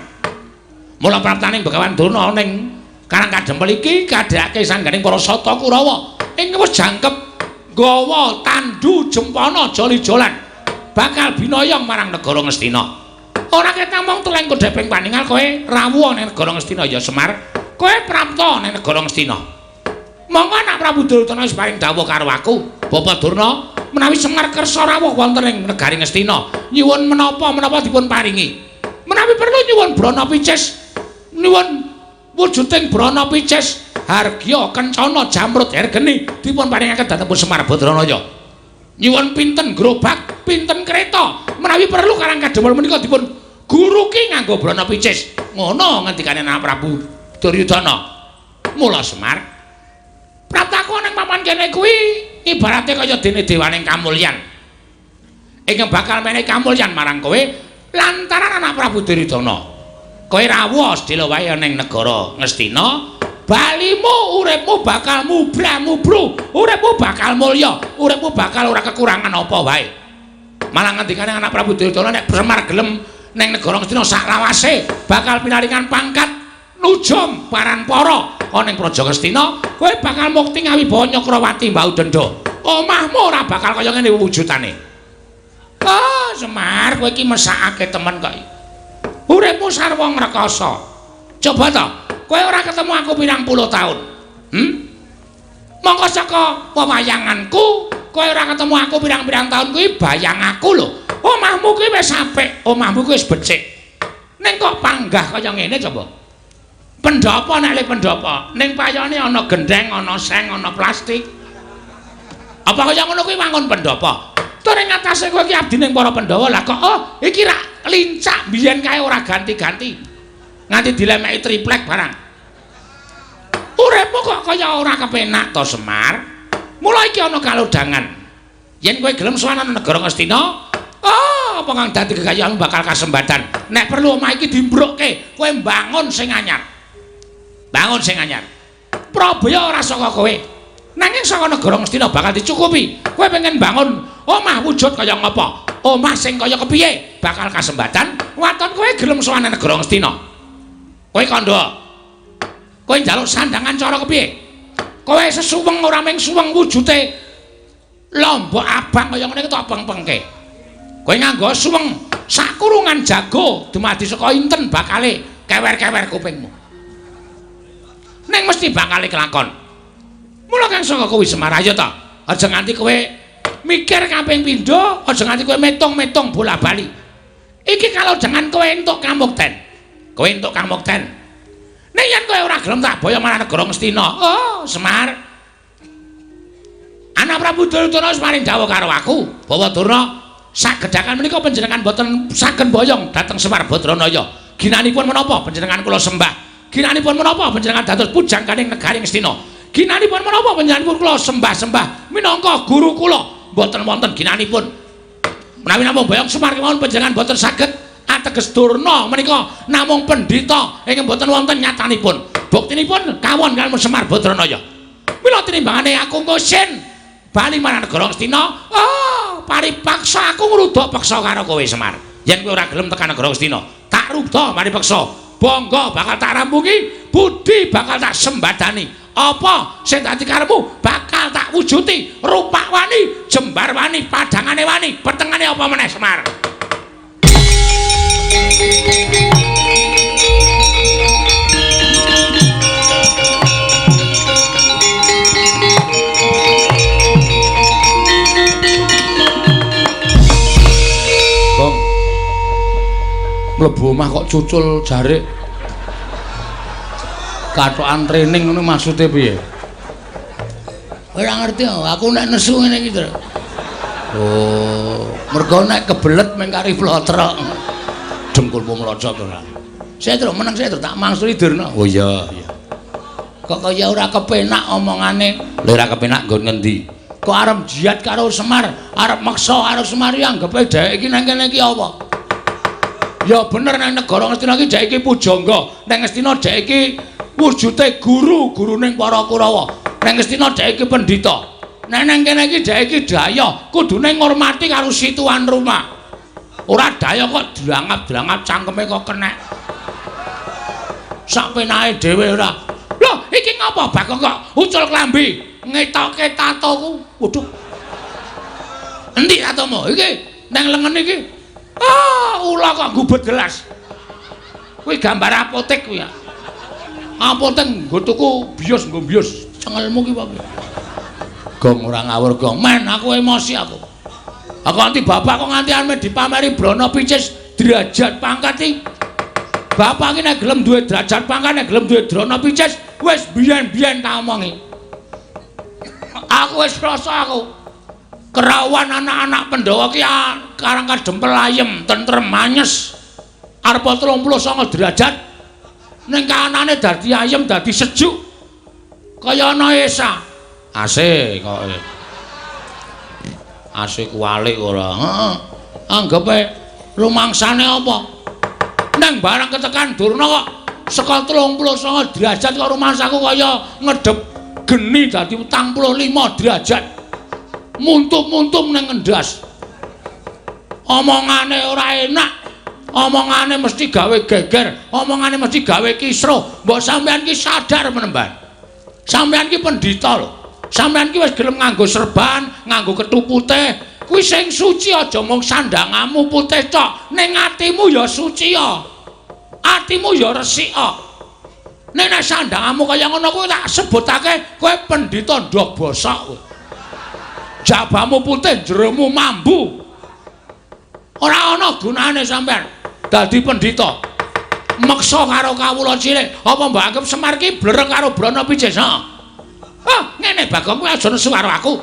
Mula praptaning Begawan Durna ning Karang Kadempel iki kadhake sangganing para sata Kurawa ing wis jangkep gawa tandu jempana joli-jolan bakal binoyong marang negara Ngastina. Ora ketang mung teleng kodheping paningal kowe rawuh ning negara Ngastina ya Semar. Kowe prapta ning negara Ngastina. Monggo anak Prabu Duryudana wis paring dawuh karo aku, Bapak Durna, menawi Semar kersa rawuh wonten ing negari Ngastina, nyuwun menapa-menapa dipun paringi. Menawi perlu nyuwun brana picis, nyuwun wujuding brana picis, hargya kencana jamrut hergeni dipun paringaken dhateng Semar Badranaya. Nyuwun pinten gerobak, pinten kereta, menawi perlu Karang Kadempel menika dipun guruki nganggo brana picis. Ngono ngendikane anak Prabu Duryudana. Mula Semar, praptaku ning papan kene kuwi ibarate kaya dene dewaning kamulyan. Ingkang bakal menehi kamulyan marang kowe lantaran anak Prabu Duryudana. Kowe rawuh sedhela wae ning negara Ngastina, balimu uripmu bakal mubra-mubru, uripmu bakal mulya, uripmu bakal ora kekurangan apa wae. Malah ngendikane anak Prabu Duryudana nek Semar gelem ning negara Ngastina sak lawase bakal pinaringan pangkat nujum paranpara ana ing Praja Ngastina, kowe bakal mukti ngawibawa Nyakrawati Mbau Denda. Omahmu ora bakal kaya ngene wujudane. Oh, Semar, kowe iki mesakake temen kok. Uripmu sarwa ngrekoso. Coba to, kowe ora ketemu aku pirang puluh taun. Mongko saka wewayanganku, kowe ora ketemu aku pirang-pirang taun kuwi bayang aku lho. Omahmu kuwi wis apik, omahmu kuwi wis becik. Ning kok panggah kaya ngene coba. Pendhapa nek le pendhapa, ning payone ana gendheng, ana seng, ana plastik. Apa kaya ngono kuwi wangun pendhapa? Tur ing atase kowe iki abdi ning para Pandhawa lah kok oh iki rak lincak biyen kae ora ganti-ganti. Nganti dilemeki triplek barang. Uripmu kok kaya ora kepenak to Semar? Mula iki ana kalodhangan. Yen kowe gelem sowan nang negara Ngastina, oh apa kang dadi gegayamu bakal kasembatan. Nek perlu omah iki dimbrukke, kowe mbangun sing anyar. Bangun sing anyar. Prabaya ora saka kowe. Nanging saka negara Ngastina bakal dicukupi. Kowe pengen bangun omah wujud kaya ngapa? Omah sing kaya kepiye bakal kasembatan. Waton kowe gelem sowan nang negara Ngastina. Kowe kandha. Kowe njaluk sandangan cara kepiye? Kowe sesuweng ora mung suweng wujute lombok abang kaya ngene iki tok peng-pengke. Kowe nganggo suweng sakurungan jago dumadi saka inten bakale kewer-kewer kupingmu. Ning mesti bakale kelakon. Mula kang saka kuwi Semar ayo ta. Aja nganti kowe mikir kaping pindho, aja nganti kowe metung-metung bola-bali. Iki kalau jangan kowe entuk kamukten. Kowe entuk kamukten. Nek yen kowe ora gelem tak boyong marang negara Ngastina. Oh, Semar. Anak Prabu Duryudana wis paring dawuh karo aku bahwa Durna sagedhakan menika panjenengan boten saged boyong dhateng Semar Badranaya. Ginanipun menapa panjenengan kula sembah? Ginanipun menapa panjenengan dados pujangganing negari Ngastina? Ginanipun menapa panjenenganipun kula sembah-sembah minangka guru kula? Mboten wonten ginanipun. Menawi namung boyong Semar kemawon panjenengan boten saged ateges Durna menika namung pendhita ingkang boten wonten nyatanipun. Buktinipun kawon kaliyan Semar Badranaya. Mila tinimbangane aku ngusin bali marang negara Ngastina, oh paripaksa aku ngruda peksa karo kowe Semar. Yen kowe ora gelem tekan negara Ngastina, tak ruda paripaksa. Bangga bakal tak rampungi, budi bakal tak sembadani. Apa sing dadi karepmu bakal tak wujuti. Rupak wani, jembar wani, padangane wani, petengane apa meneh Semar. Bang. Mlebu omah kok cucul jarik. Kathokan training ngono maksude piye? Ora ngerti aku nek nesu ngene iki, Tru. Oh, mergo nek kebelet mung kari plotrok. Dengkulmu mlocot ora. Saya Tru meneng saya Tru tak mangsuli Durna. Oh iya, iya. Kok kaya ora kepenak omongane. Lha ora kepenak nggon ngendi? Kok arep jihad karo Semar, arep meksa karo Semar ya anggepe dhek iki nang kene iki apa? Ya bener nang negara Ngastina iki dhek iki pujangga, nang Ngastina dhek iki wujute guru, guruning para Kurawa. Nang Ngastina dhek iki pendhita. Nek nang kene iki dhek iki daya, kudune ngurmati karo si tuan rumah. Ora daya kok drangap-drangap cangkeme kok kenek. Sak penake dhewe ora. Lho, iki ngapa Bagong kok ucul klambi ngetoke tatoku? Waduh. Endi tatomu? Iki nang lengen iki. Ah, ula kok gubet gelas. Kuwi gambar apotek kuwi ya. Apotek nggo tuku bios nggo bios. Cengelmu ki apa? Gong ora ngawur gong. Men aku emosi aku. Aku nganti bapak kok nganti arep dipameri brana picis derajat pangkat iki. Bapak iki nek gelem duwe derajat pangkat, nek gelem duwe drana picis, wis biyen-biyen tak omongi. Aku wis rasa aku. Kerawan anak-anak Pandhawa ki karang kadempel ayem, tentrem, anyes. Arep 39 derajat. Ning kahanane dadi ayem, dadi sejuk. Kaya ana esa. AC kok. AC kuwalik ora. Heeh. Anggepe rumangsane apa? Nang barang ketekan Durna kok saka 39 derajat kok rumangsaku kaya ngedep geni dadi 45 derajat. Muntum-muntum nang ngendas. Omongane ora enak. Omongane mesti gawe geger, omongane mesti gawe kisruh. Mbok sampean ki sadar menemban. Sampean ki pendhita lho. Sampean ki wis gelem nganggo serban, nganggo kethu putih. Kuwi sing suci aja mung sandangamu putih tok, ning atimu ya suci ya. Atimu ya resik kok. Nek nek sandangamu kaya ngono kuwi tak sebutake kowe pendhita ndhog bosok kowe. Jabamu putih, jeromu mambu. Ora ana gunane sampean dadi pendhita. Meksa karo kawula cilik, apa mbok anggap Semar ki blereng karo Brana Picis? Ha. Ah, ngene Bagong, kowe aja nesu karo aku.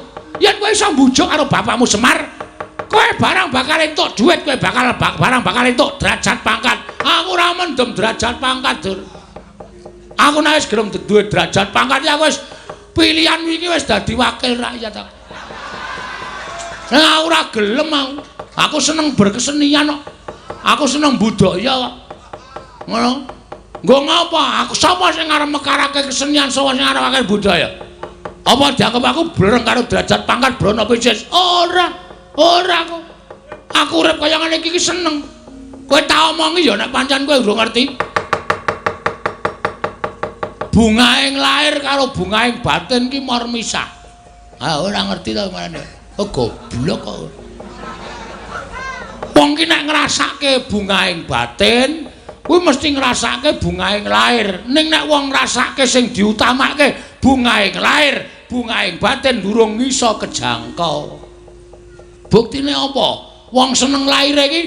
Yen kowe iso mbujuk karo bapakmu Semar, kowe barang bakal entuk dhuwit, kowe bakal barang bakal entuk derajat pangkat. Aku ora mendem derajat pangkat, Dur. Aku nek wis gelem duwe derajat pangkat ya wis pilihan iki wis dadi wakil rakyat aku. Nah, ora gelem aku. Aku seneng berkesenian kok. Aku seneng budaya kok. Ngono. Nggo ngapa? Aku sapa sing arep mekarake kesenian, sapa sing arep budaya? Apa dianggep aku blereng karo derajat pangkat Brana Picis? Ora. Ora aku. Aku urip kaya ngene iki seneng. Kowe tak omongi ya nek pancen kowe urung ngerti. Bungaing lair karo bungaing batin ki mor misah. Ah, ora ngerti to marane. Oh, goblok kok. Wong ki nek ngrasake bungaing batin, kuwi mesti ngrasake bungaing lair. Ning nek wong ngrasake sing diutamake bungaing lair, bungaing batin durung iso kejangkau. Buktine apa? Wong seneng laire iki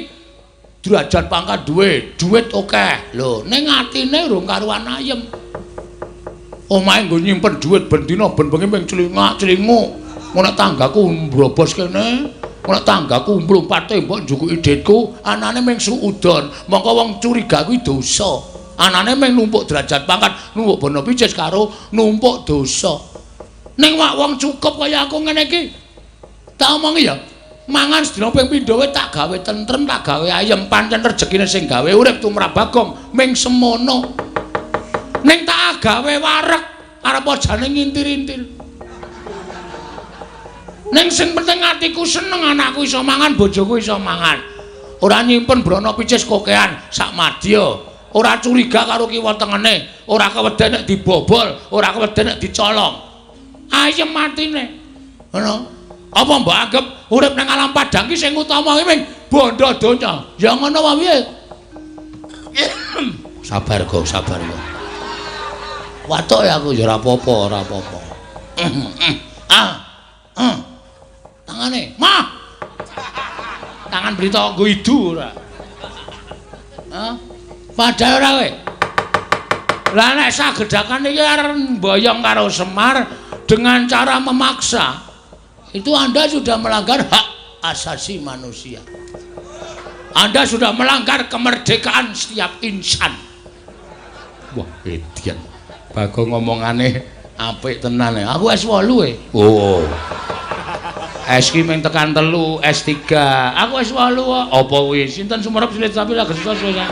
derajat pangkat duwe, duit akeh. Lho, ning atine urung karuan ayem. Omahe nggo nyimpen dhuwit ben dina ben bengi ming clingak-clinguk. Ngono nek tanggaku mbrobos kene, ngono nek tanggaku mlumpat tembok njukuki dhitku, anane ming suudon. Mongko wong curiga kuwi dosa. Anane ming numpuk derajat pangkat, numpuk bono picis karo numpuk dosa. Ning wak wong cukup kaya aku ngene iki. Tak omongi ya. Mangan sedina ping pindho wae tak gawe tentrem, tak gawe ayem, pancen rejekine sing gawe urip tumrap Bagong ming semono. Ning tak gawe wareg arep jane ngintir-intir. Ning sing penting atiku seneng, anakku iso mangan, bojoku iso mangan. Ora nyimpen brana picis kokean sak madya. Ora curiga karo kiwa tengene, ora keweden nek dibobol, ora keweden nek dicolong. Ayem atine. Ngono. Apa mbok anggap urip nang alam padang ki sing utama ki ming bondo donya? Ya ngono wae piye? Sabar go, sabar go. Watuk ya aku ya ora apa-apa, ora apa-apa. Ah. Tangane, mah. Tangan berita nggo idu ora. Hah? Padahal ora kowe. Lah nek sagedhakan iki arep mboyong karo Semar dengan cara memaksa, itu Anda sudah melanggar hak asasi manusia. Anda sudah melanggar kemerdekaan setiap insan. Wah, edian. Bagong ngomongane apik tenan ya. Aku S8 e. Oh. S ki mung tekan 3, S3. Aku S8 kok. Apa kuwi? Sinten sumerep silit sapi lagi susah.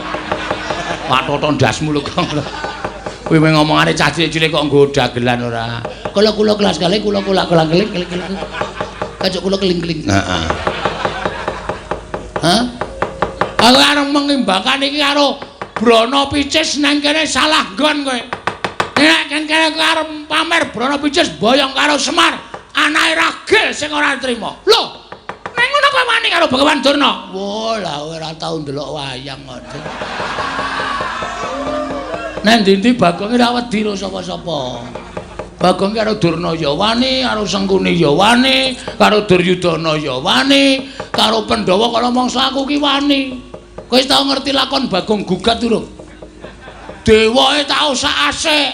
Pak Toto ndasmu lho kok. Kuwi mung ngomongane cah cilik-cilik kok nggo dagelan ora. Kula kula kelas kali kula kula kula keling keling keling. Kacuk kula keling-keling. Heeh. Hah? Aku arep mengimbangkan iki karo Brana Picis nang kene salah nggon kowe. Nek kene kowe arep pamer Brana Picis boyong karo Semar, anake ragil sing ora trima. Lho, nek ngono kowe wani karo Bagawan Durna? Wah, lah kowe ora tau ndelok wayang kok. Nek ndi-ndi Bagong ora wedi karo sapa-sapa. Bagong karo Durna ya wani, karo Sengkuni ya wani, karo Duryudana ya wani, karo Pandhawa kala mangsa aku ki wani. Kowe tau ngerti lakon Bagong gugat durung? Dewae tau sak asik.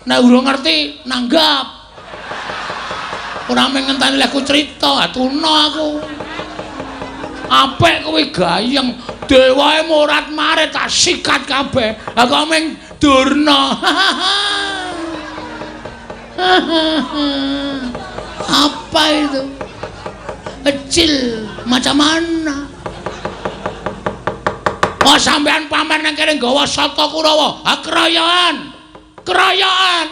Nek urung ngerti, nanggap. Ora mung ngenteni lehku crita, atuna aku. Apik kuwi gayeng, dewae morat-marit tak sikat kabeh. Aku mung Durna. Apa itu? Kecil macam mana? Oh, sampean pamer nang kene nggawa Sata Kurawa. Ha keroyokan. Keroyokan.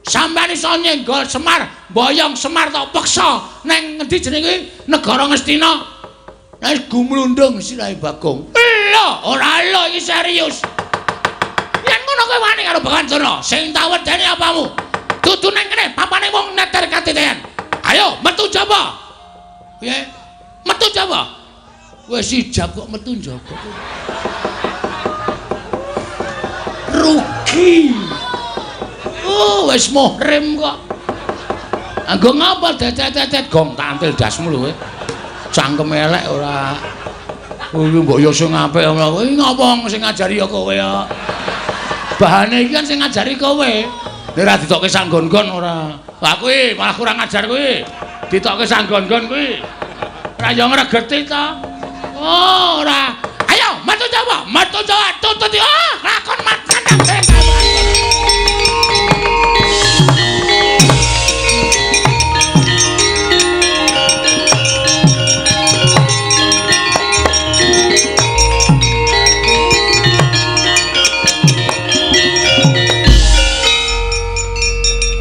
Sampean iso nyenggol Semar, mboyong Semar tok peksa nang ngendi jenenge kuwi? Negara Ngastina. Nek gumlundung sirahe Bagong. Lho, ora lho iki serius. Yen ngono kowe wani karo Bagawan Durna, sing tak wedeni apamu? Dudu nang kene papane wong neter katiten. Ayo metu jaba. Piye? Metu jaba. Wis ijab kok metu njaba. Rugi. Oh, wis muhrim kok. Anggo ngapa dedet-dedet gong tak antil dasmu lho kowe. Cangkem elek ora. Kuwi mbok yo sing apik ngono. Kuwi ngopo sing ngajari ya kowe ya. Bahane iki kan sing ngajari kowe. Nek ora ditokke sanggon-gon ora. Lah kuwi malah kurang ajar kuwi. Ditokke sanggon-gon kuwi. Ora yo ngregeti ta. Oh, ora. Ayo, metu Jawa, metu Jawa, tututi. Ah, lakon matan kabeh.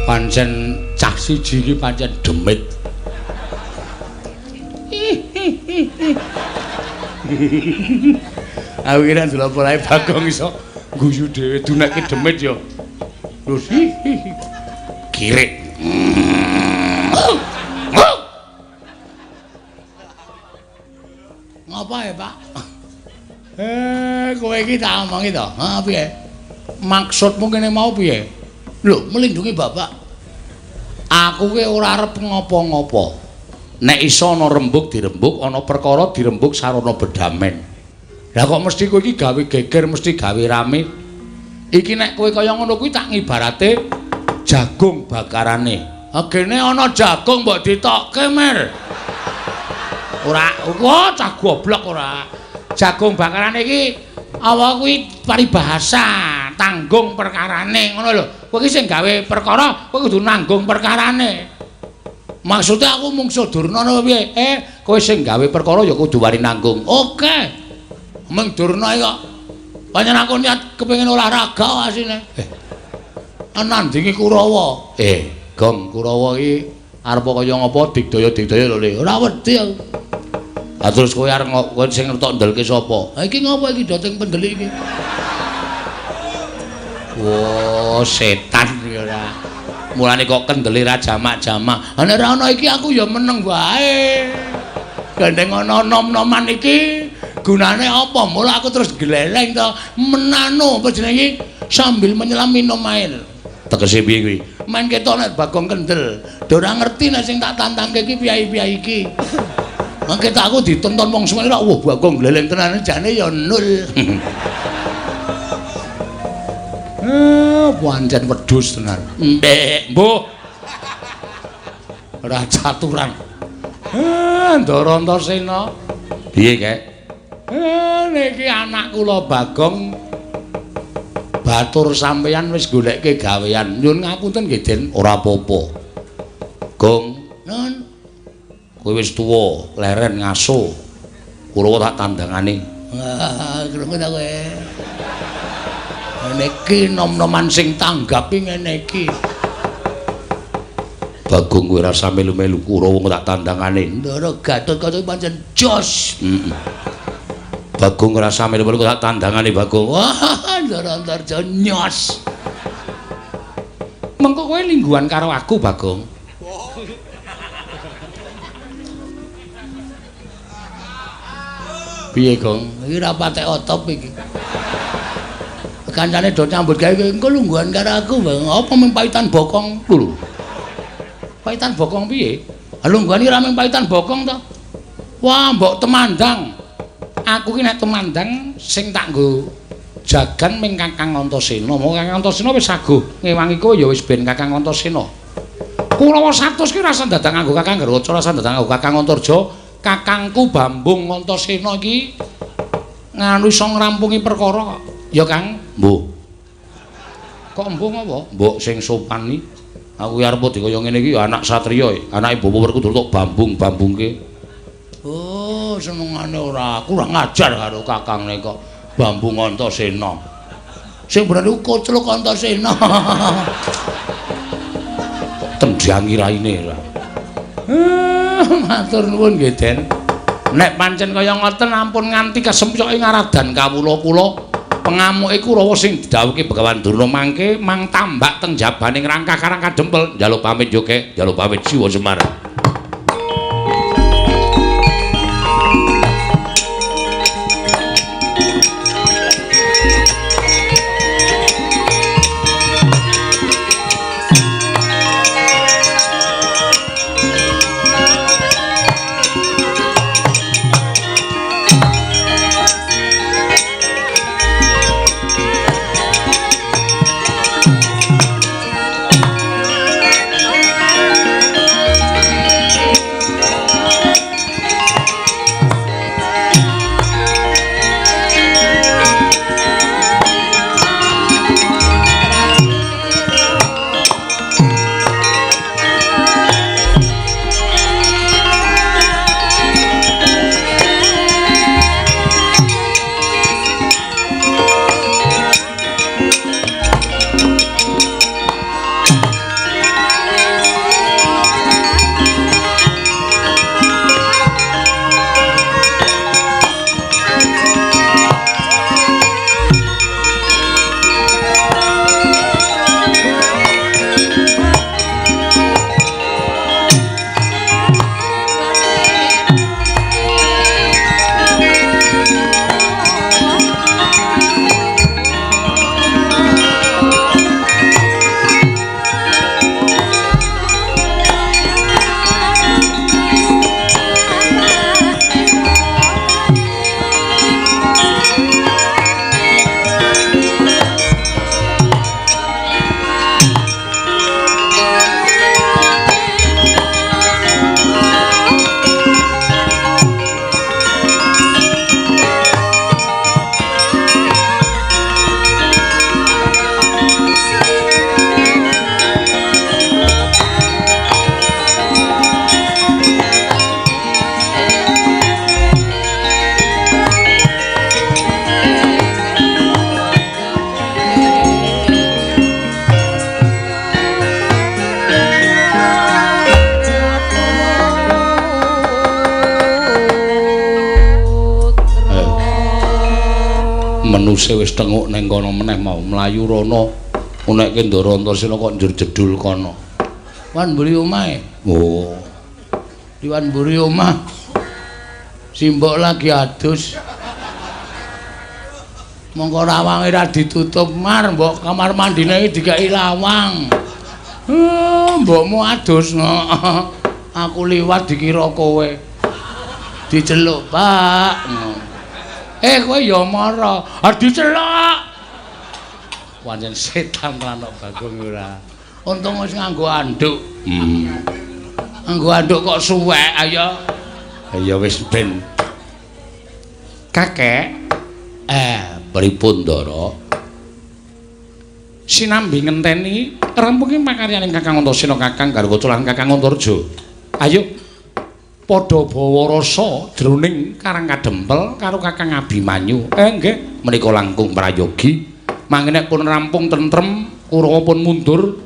Pancen cah siji iki pancen demit. Aku kira ndelok polahe Bagong iso guyu dhewe dunekke demit ya. Terus kirik. Ngapa ya, Pak? Kowe iki tak omongi to. Ha piye? Maksudmu kene mau piye? Lho, melindungi bapak. Aku ki ora arep ngopo-ngopo. Nek iso ana rembug dirembug, ana perkara dirembug sarana bedamen. Lah kok mesti kowe iki gawe geger, mesti gawe rame. Iki nek kowe kaya ngono kuwi tak ngibarate jagung bakarane. Agene ana jagung mbok ditokke, Mer. Ora, wah cah goblok ora. Jagung bakarane iki apa kuwi paribahasa, tanggung perkarane ngono lho. Kowe iki sing gawe perkara, kowe kudu nanggung perkarane. Maksudnya aku mungsuh Durna apa piye? Kowe sing gawe perkara ya kudu wani nanggung. Oke. Meng Durna iki kok pancen aku niat kepengin olahraga asine. Nandingi Kurawa. Gong Kurawa iki arep kaya ngapa digdaya-digdaya lho Le. Ora wedi aku. Lah terus kowe arep kowe sing tok ndelke sapa? Ha iki ngapa iki doting pendelik iki? Wah, setan iki ora. Mulane kok kendele ra jamak-jamak. Ha nek ora ana iki aku ya meneng wae. Gandeng ana nom-noman iki gunane apa? Mula aku terus gleleng to, menano apa jenenge sambil menyelam minum air. Tegese piye kuwi? Men ketok nek Bagong kendel. Do ora ngerti nek sing tak tantangke iki piyai-piyai iki. Mangke tak aku ditonton wong semene ora wah Bagong gleleng tenan jane ya nul. Pancen wedhus tenan. Mbek, mbuh. Ora caturan. Ndara Antasena. Piye, Kek? Niki anak kula Bagong batur sampeyan wis goleke gawean. Nyuwun ngapunten nggih, Den. Ora apa-apa. Gong, nun. Kowe wis tuwa, leren ngaso. Kurawa tak tandangane. Krungu ta kowe? Niki nom-noman sing tanggapi ngene iki. Bagong kowe ora usah melu-melu Kurawa tak tandangane. Ndara Gatotkaca pancen jos. Heeh. Bagong ora usah melu-melu tak tandangane Bagong. Wah, Ndara Antarja nyos. Mengko kowe lingguhan karo aku, Bagong. Piye, Gong? Iki ora patek otop iki. Kancane do nyambut gawe engko lungguhan karo aku, Bang. Apa mung paitan bokong lho. Paitan bokong piye? Ha lungguhan iki ora mung paitan bokong to. Wah, mbok temandang. Aku ki nek temandang sing tak nggo jagan ming Kakang Antasena. Monggo Kakang Antasena wis saguh ngewangi kowe ya wis ben Kakang Antasena. Kurawa 100 ki ora usah dadak nganggo Kakang Garwaca, ora usah dadak nganggo Kakang Antarja. Kakangku Bambung Antasena iki nganu iso ngrampungi perkara kok. Ya Kang, mbuh. Kok mbuh ngapa? Mbok sing sopan iki. Aku ki arep dikaya ngene iki ya anak satriya, anake Bapak Werkudara tok bambung-bambungke. Oh, senengane ora kurang ajar karo kakangne kok Bambung Antasena. Sing bener iku Kocluk Antasena. Kok tendangi raine ora. Matur nuwun nggih, Den. Nek pancen kaya ngoten ampun nganti kesempyoke ngaradan kawula kula. Pengamuke Kurawa sing didhawuhke Begawan Durna mangke mang tambak teng jabane ngrangkah karang kadempel. Njaluk pamit yo, Kek. Njaluk pamit Siwa Semar. Wenuse wis tenguk ning kono meneh mau mlayu rono unekke Ndara Antasena kok njur jedul kono. Wan mburi omahe. Oh. Liwan mburi omah. Simbok lagi adus. Mongko rawange ra ditutup mar, mbok kamar mandine iki dikeki lawang. Mbokmu adus. Aku liwat dikira kowe. Diceluk, Pak. Kowe ya mara. Ah diceluk. Pancen setan tenan kok Bagong ora. Untung wis nganggo anduk. Nganggo anduk kok suwek ayo. Ya wis ben. Kakek, pripun Ndara? Sinambi ngenteni rampunge pakaryaning Kakang Antasena, Kakang Garwaca lan Kakang Antarja. Ayo padha bawa rasa jroning Karang Kadempel karo Kakang Abimanyu. Nggih, menika langkung prayogi. Mangke pun rampung tentrem, Kurawa pun mundur.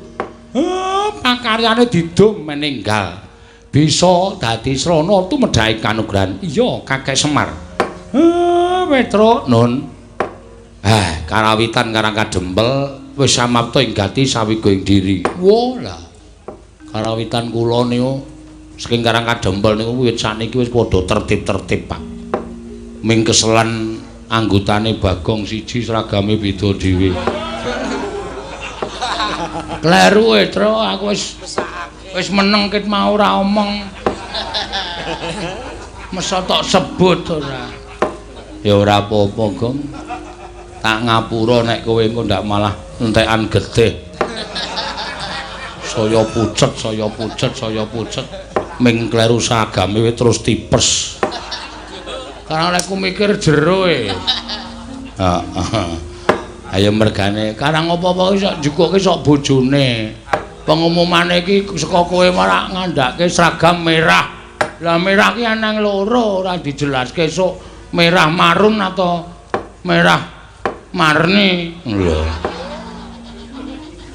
Pakaryane didum meninggal. Bisa dadi srana tumedhake kanugrahan. Iya, Kakek Semar. Petruk nun. Karawitan Karang Kadempel wis samapta ing gati sawiga ing diri. Wo lah. Karawitan kula niku saking Karang Kadempel niku wiwit sakniki wis padha tertib-tertib, Pak. Ming keselan anggotane Bagong siji seragame beda dhewe. Kleru Tru, aku wis meneng ket mau ora omong. Mesa tok sebut ora. Ya ora apa-apa, Gong. Tak ngapura nek kowe engko ndak malah entekan getih. Saya pucet, saya pucet, saya pucet. Ming kleru seragame terus tipes. Karena olehku mikir jero e. Heeh. Ayo mergane karang apa-apa iki sok njukuke sok bojone. Pengumumane iki saka kowe malah ngandhake seragam merah. Lah merah ki anang loro ora dijelaske sok merah marun atau merah marni. Lho.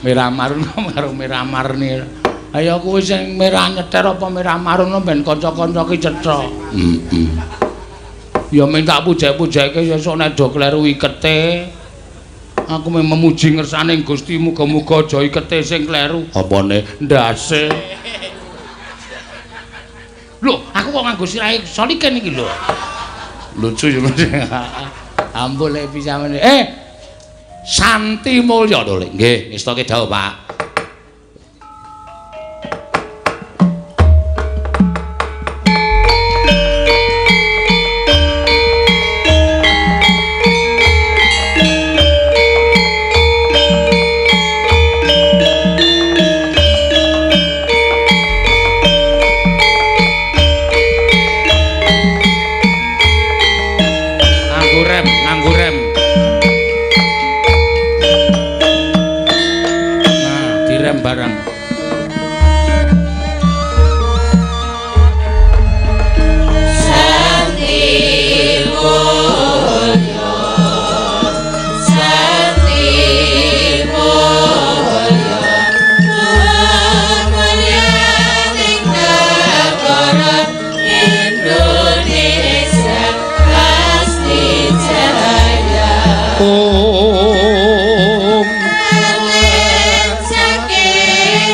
Merah marun karo merah marni. Ayo kuwi sing merah nyeter apa merah marun ben kanca-kanca ki cetha. Heeh. Ya ming tak pujek-pujeke sesuk nek do kleru ikete. Aku mung memuji ngersane Gusti, muga-muga aja ikete sing kleru. Apane? Ndase. Lho, aku kok nganggo sirahe Solikin iki lho. Lucu ya. Ampun lek bisa meneh. Santi Mulya lho, Lek. Nggih, ngestoke dawuh, Pak. Saking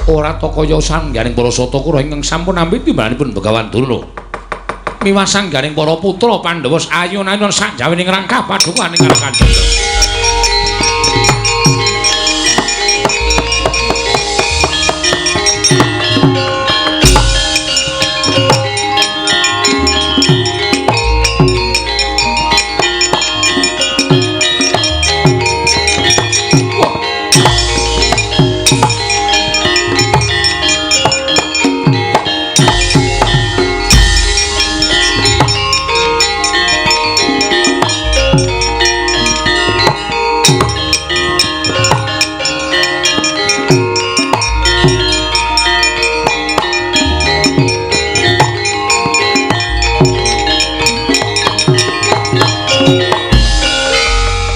Ora ta kaya sangganing para sata Kurawa ingkang sampun nampi timbalanipun Begawan Durna. Miwah sangganing para putra Pandhawa ayun-ayun sakjawining rangkah padukaning Karang Kadempel.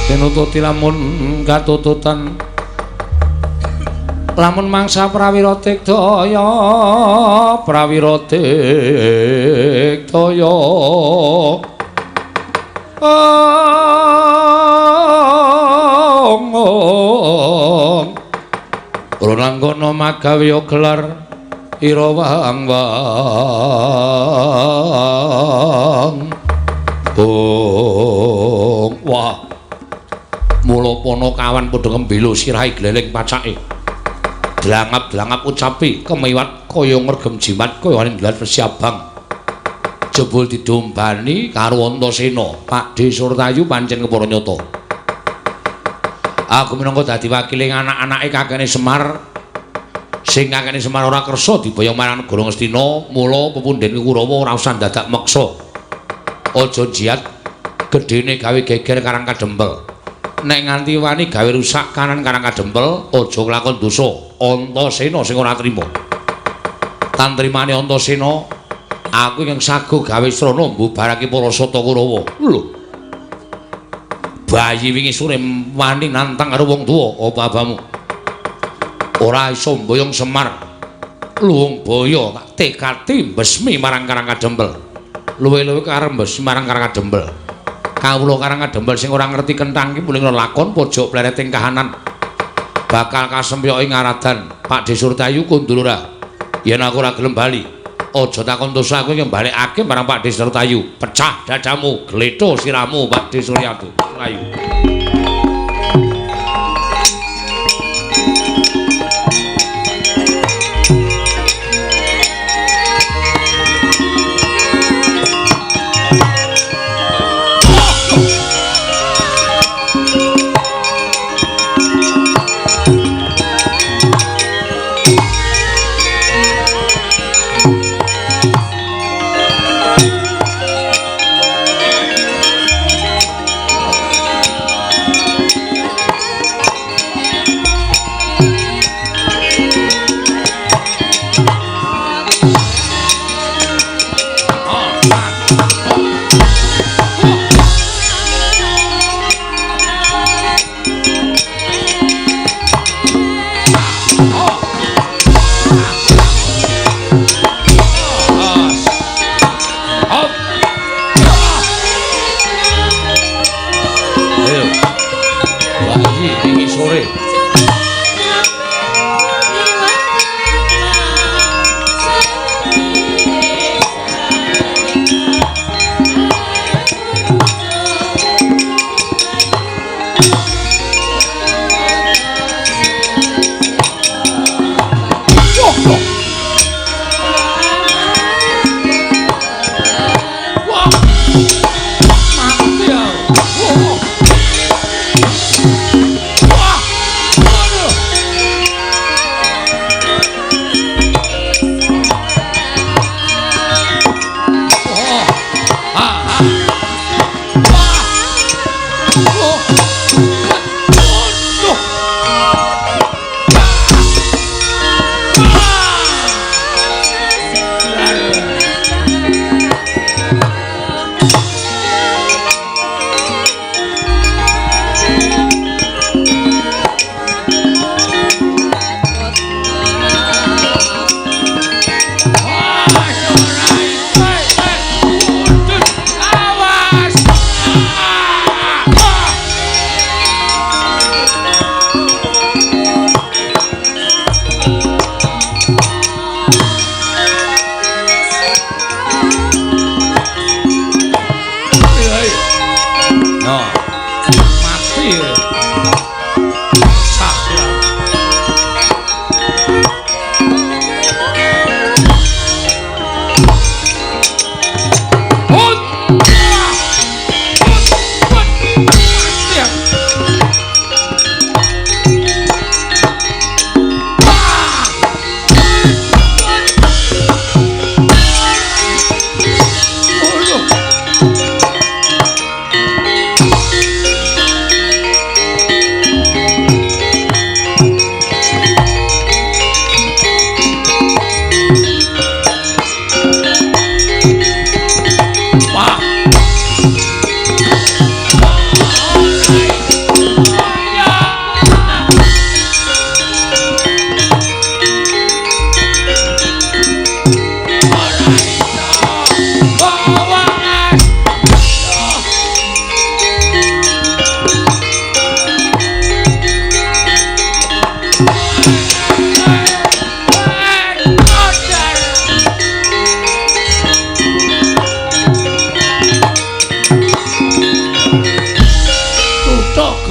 Tinututi lamun katututan lamun mangsa prawira tikdaya prawira tikdaya ong Ronanggana magawe gelar ira wang wang ong. Wah, mula Panakawan padha ngembelo sirahe gleleng pacake. Dlangap-dlangap ucapi kemiwat kaya ngregem jimat kaya ngelat wesi abang. Jebul didombani karo Antasena, Pakdhe Surtayu pancen kepara nyata. Aku minangka dadi wakiling anak-anake kakene Semar. Sing kakene Semar ora kersa diboyong marang negara Ngastina, mula pepundhen Kurawa ora usah dadak meksa. Aja jiat gedene gawe geger Karang Kadempel. Nek nganti wani gawe rusak kanan Karang Kadempel, aja nglakon dosa. Antasena sing ora trima. Tantrimane Antasena, aku ingkang sago gawe srana mbubarake para sata Kurawa. Lho. Bayi wingi sore wani nantang karo wong tuwa, apa abamu? Ora iso mboyong Semar. Luwung boyo tak tekati mbesmi marang Karang Kadempel. Luwe-luwe karep mbesmi marang Karang Kadempel. Kawula Karang Kadempel sing ora ngerti kenthang iki muling lakon pojok plereting kahanan. Bakal kasempyok ing aradan. Pakdhe Surtayu kundul ora? Yen aku ora gelem bali, aja takon dosa aku ing balekake marang Pakdhe Surtayu. Pecah dadamu, gletho sirahmu Pakdhe Surtayu.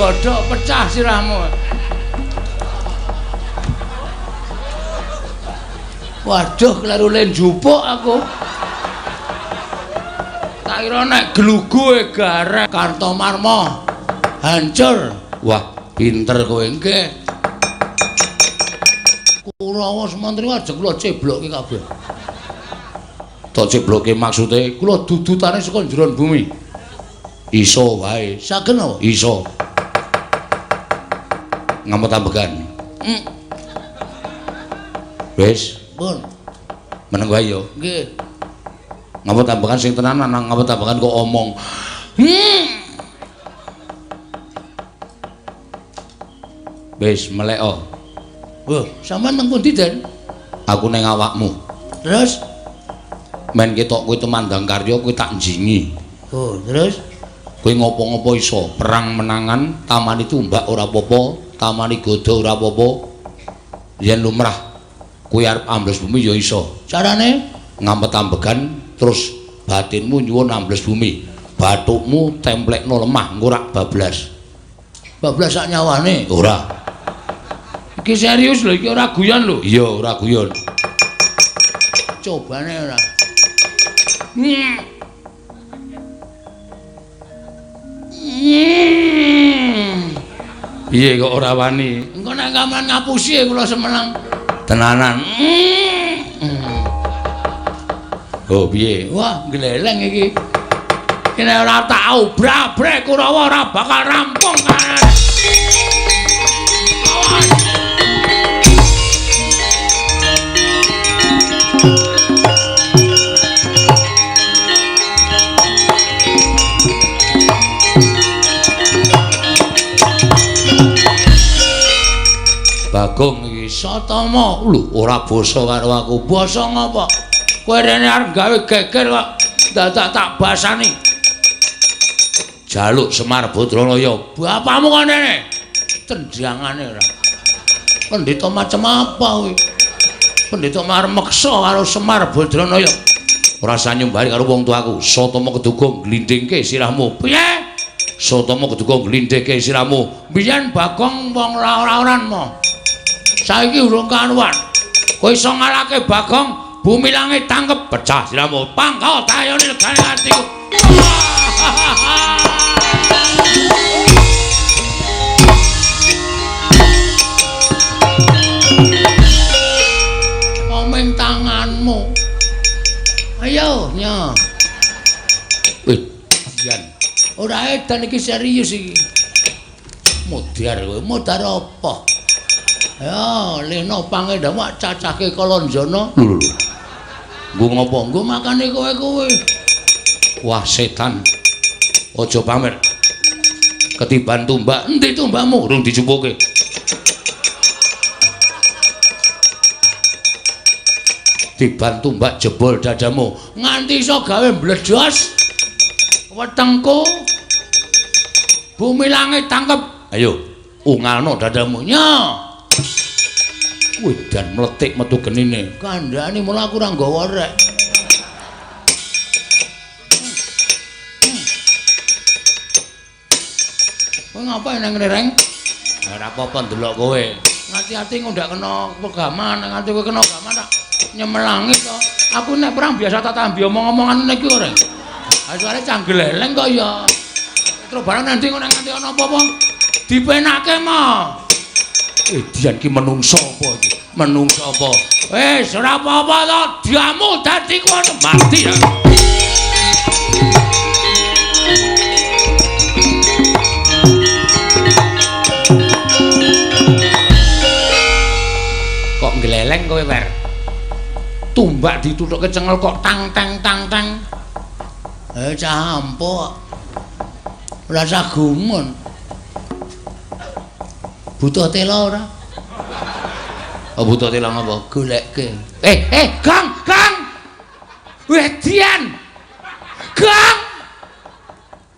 Godhok pecah sirahmu. Waduh, kleru le njupuk aku. Tak kira nek glugu garek Kartomarma hancur. Wah, pinter kowe nggih. Kurawa Semantri aja kula ceblokke kabeh. Tak ceblokke maksude kula dudutane saka njeron bumi. Iso wae. Saged napa? Iso. Ngamet ambegan. Wis, pun. Meneng wae ya. Nggih. Ngamet ambegan sing tenanan, ngamet ambegan kok omong. Wis melek o. Wah, sampean nang pundi, Den? Aku ning awakmu. Terus men ketok kowe tumandang karya kowe tak njingi. Oh, terus kowe ngopo-ngopo iso, perang menangan, tamani tumbak ora apa-apa, tamani godha ora apa-apa. Yen lumrah kowe arep ambles bumi ya iso. Carane ngampet ambegan terus batinmu nyuwun ambles bumi. Bathukmu templekno lemah engko rak bablas. Bablas sak nyawane? Ora. Iki serius lho, iki ora guyon lho. Iya, ora guyon. Cobane ora. Piye kok ora wani? Engko nek kaman ngapusi kula semeneng. Tenanan. Oh, piye? Wah, gleleng iki. Kene ora tak obrak-abrek Kurawa ora bakal rampung kan. Awas. Bagong iki Satama lho ora basa karo aku. Basa ngapa? Kowe rene arep gawe geger kok dadak tak basani. Jaluk Semar Badranaya. Bapakmu kok rene? Tendangane ora. Pendhita macem apa kuwi? Pendhita arep meksa karo Semar Badranaya. Ora usah nyumbari karo wong tuaku. Satama keduga glindhingke sirahmu. Piye? Satama keduga glindhingke sirahmu. Biyen Bagong wong ora-oran mo. Saiki urung karuan. Kowe iso ngalahke Bagong, bumi langit tangkep pecah sirahmu. Pangkal tayone legane atiku. Komeng tanganmu. Ayo, nya. Wih, jan. Ora edan iki serius iki. Modar kowe, modar apa? Ya, leno pangendamu cacahke Kalanjana. Lho lho. Nggo ngopo? Nggo makane kowe-kowe. Wah, setan. Aja pamer. Ketiban tumbak. Endi tumbakmu? Urung dijupuke. Tiban tumbak jebol dadamu. Nganti iso gawe mbledos wetengku. Bumi langit tangkep. Ayo, ungalno dadamu. Nya. Wedan mletik metu genine. Kandhane mula aku ora nggawa rek. Kowe ngapain nang ngene, Reng? Ora apa-apa ndelok kowe. Ngati-ati engko ndak kena pegaman, nganti kowe kena gaman tak nyemelangi to. Aku nek perang biasa tak tambi omong-omongan ngene iki kok, Reng. Ha soalé canggeleleng kok ya. Terus barang nanti engko nek nganti ana apa-apa dipenake mo. Edian ki menungso apa iki? Menungso apa? Wis ora apa-apa to, diamu dadi kono mati ya. Kok ngleleng kowe, Wer? Tumbak dituthuke cengel kok tang tang tang tang. Eh cah ampuk. Ora usah gumun. Butuh tela ora? Oh, butuh tela ngapa? Goleke. Eh, Gang, Gang. Wedian. Gang.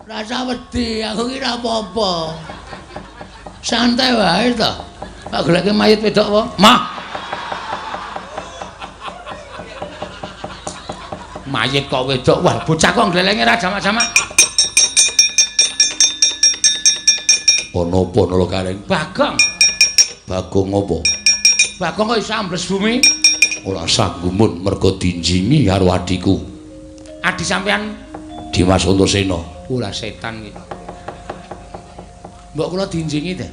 Rasa wedi, aku ki ora apa-apa. Santai wae to. Pak goleke mayit wedok apa? Mah. Mayit kok wedok. Wah, bocah kok nglelenge ra jamak-jamak. Ana apa Nala Gareng? Bagong. Bagong apa? Bagong kok iso ambles bumi? Ora sah gumun mergo dinjingi karo adhiku. Adi sampean Dimas Antasena. Ora setan iki. Mbok kula dinjingi ta?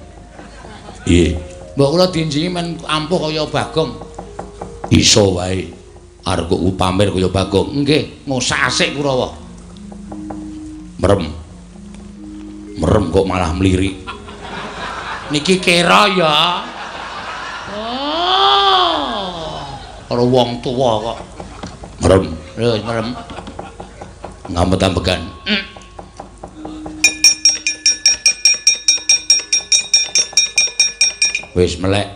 Nggih. Mbok kula dinjingi men ampuh kaya Bagong. Iso wae. Arep kok pamer kaya Bagong. Nggih, ngosak asik Kurawa. Merem. Merem kok malah mlirik. Niki kira ya. Oh. Karo wong tuwa kok. Merem. Lho, merem. Ngampet-ambekan. Wis melek.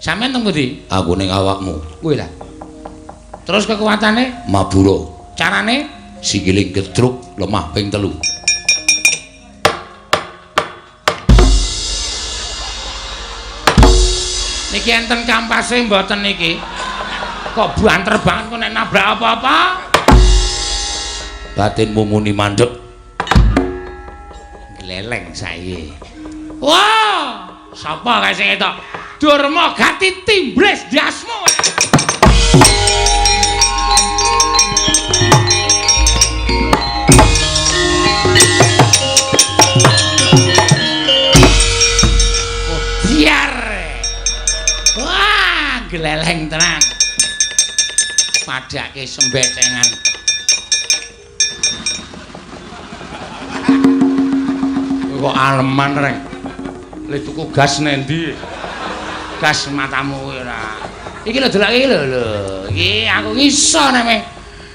Sampeyan teng pundi? Aku ning awakmu. Kuwi lah. Terus kekuatane? Mabura. Carane? Sikile gedruk lemah ping 3. Niki enten kampase mboten niki? Kok banter banget kok nek nabrak apa-apa? Batinmu muni mandek. Gleleng saiki. Wah! Sapa kae sing etok? Durma gati timbres ndasmu. Biar. Wah, gleleng tenan. Padake sembecengan. Kok aleman reng. Le tuku gas nendi? Gas matamu kuwi ora. Iki lho delok iki lho lho. Iki aku iso nek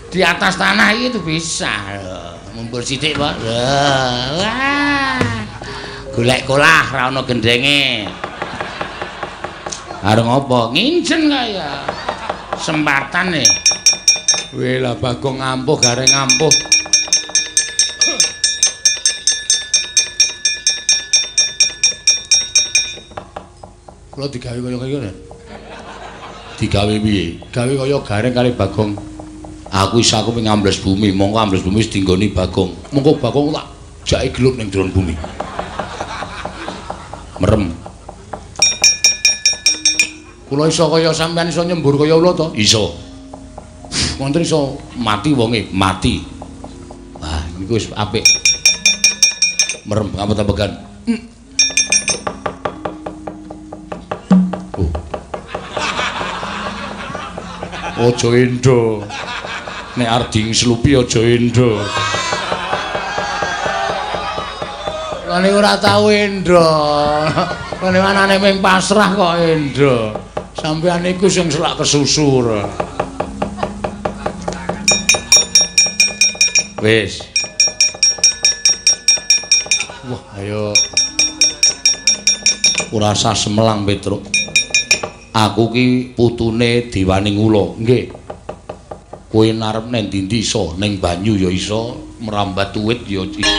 di atas tanah iki tuh bisa lho. Mumpul sithik, Pak. Lho. Wah. Golek kolah ra ono gendenge. Arep ngopo? Nginjen kaya. Sempatan e. Weh lah Bagong ngampuh Gareng ngampuh. Kula digawe kaya kaya. Digawe piye? Gawe kaya Gareng kali Bagong. Aku iso aku ngambles bumi, mongko ambles bumi wis dinggoni Bagong. Mongko Bagong tak jake gelup ning jero bumi. Merem. Kula iso kaya sampean iso nyembur kaya ula to? Iso. Wonten iso mati wonge, mati. Wah, niku wis apik. Merem ngapet-apegan. Oh. Aja endo. Nek arep dingslupi aja endo. Lah niku ora tau endo. Lah niku anane mung pasrah kok endo. Sampeyan niku sing selak kesusu. Wis. Wah, ayo. Ora usah semelang, Petruk. Aku ki putune Dewaning Ula. Nggih. Kowe narep nang ndi-ndi iso, ning banyu ya iso, merambat uwit ya iso.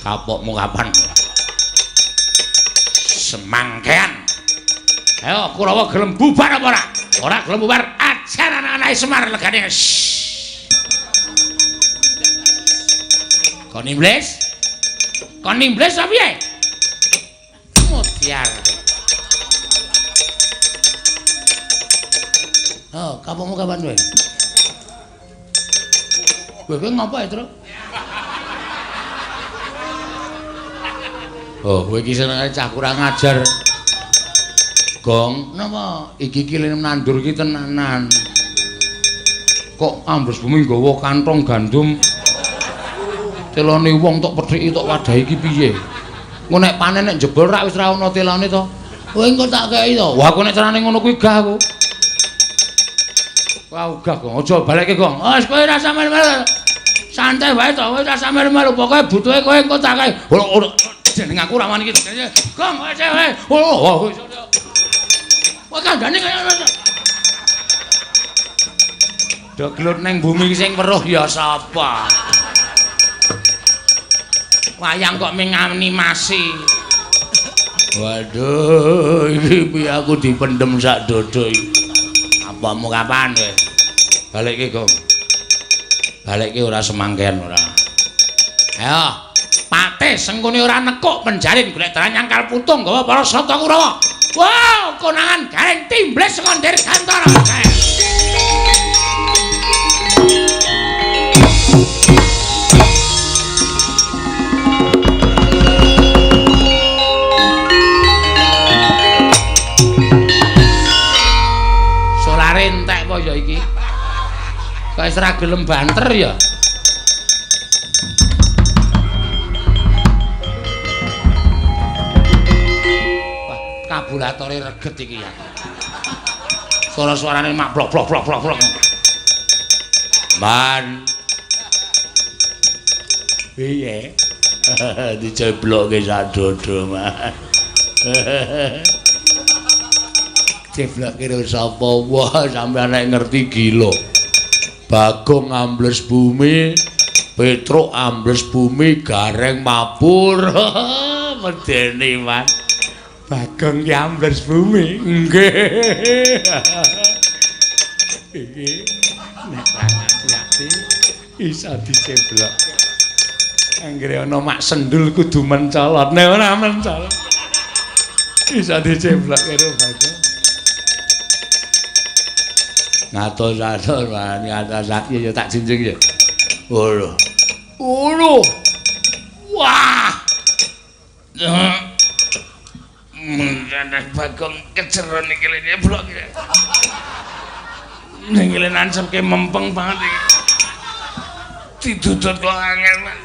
Kapokmu kapan? Semangkean. Ayo Kurawa gelem bubar apa ora? Ora gelem bubar, ajar anak-anake Semar legane. Kon iblis? Kon iblis apa piye? Mutiar. Oh, kapokmu kapan kowe? Kowe ngopo ya, Truk? Oh, kowe iki senengane cah kurang ajar. Gong, napa? Iki iki nandur iki tenanan. Kok ambles bumi nggawa kantong gandum. Telone wong tok pedhiki tok wadahi iki piye? Engko nek panen nek jebol rak wis ra ono telone to. Kowe engko tak kei to. Wah, aku nek carane ngono kuwi gah aku. Wah, ogah, Gong. Aja balekke, Gong. Wis kowe ora sampe. Santai wae to, kowe ora sampe melu pokoke butuhe kowe engko tak kae. Ora jeneng aku ra wani iki. Gong kowe kowe. Oh, kowe kandhane kaya ngono. Do gelut ning bumi sing weruh ya sapa? Wayang kok ming animasi. Waduh, iki piye aku dipendhem sak dodo iki. Apamu kapan kowe? Balikke, Gong. Balikke ora semangken ora. Ayo, Patih Sengkuni ora nekuk penjalin golek dalan nyangkal putung gawa para Sata Kurawa. Wow, konangan Gareng timbles saka Dirgantara. Solare entek apa ya iki? Kok wis ora gelem banter ya? Wah, kabulatore reget iki ya. Suara-suarane mak blok blok blok blok blok. Man. Piye? Diceblokke sak dodo, Man. Ceblokke karo sapa? Wah, sampeyan nek ngerti gila. Bagong ambles bumi, Petruk ambles bumi, Gareng mabur. Medeni, Man. Bagong ki ambles bumi. Nggih. Iki nek ati-ati iso diceblok. Anggere ana mak sendul kudu mencolot. Nek ora mencolot iso diceblok karo Bagong. Ngatos-atos, Man, ngatos ya tak jinjing ya. Lho. Lho. Wah. Mengene Bagong kejeron iki lene blok iki. Ning lene nancepke mempeng banget iki. Didudut kok angel, Man.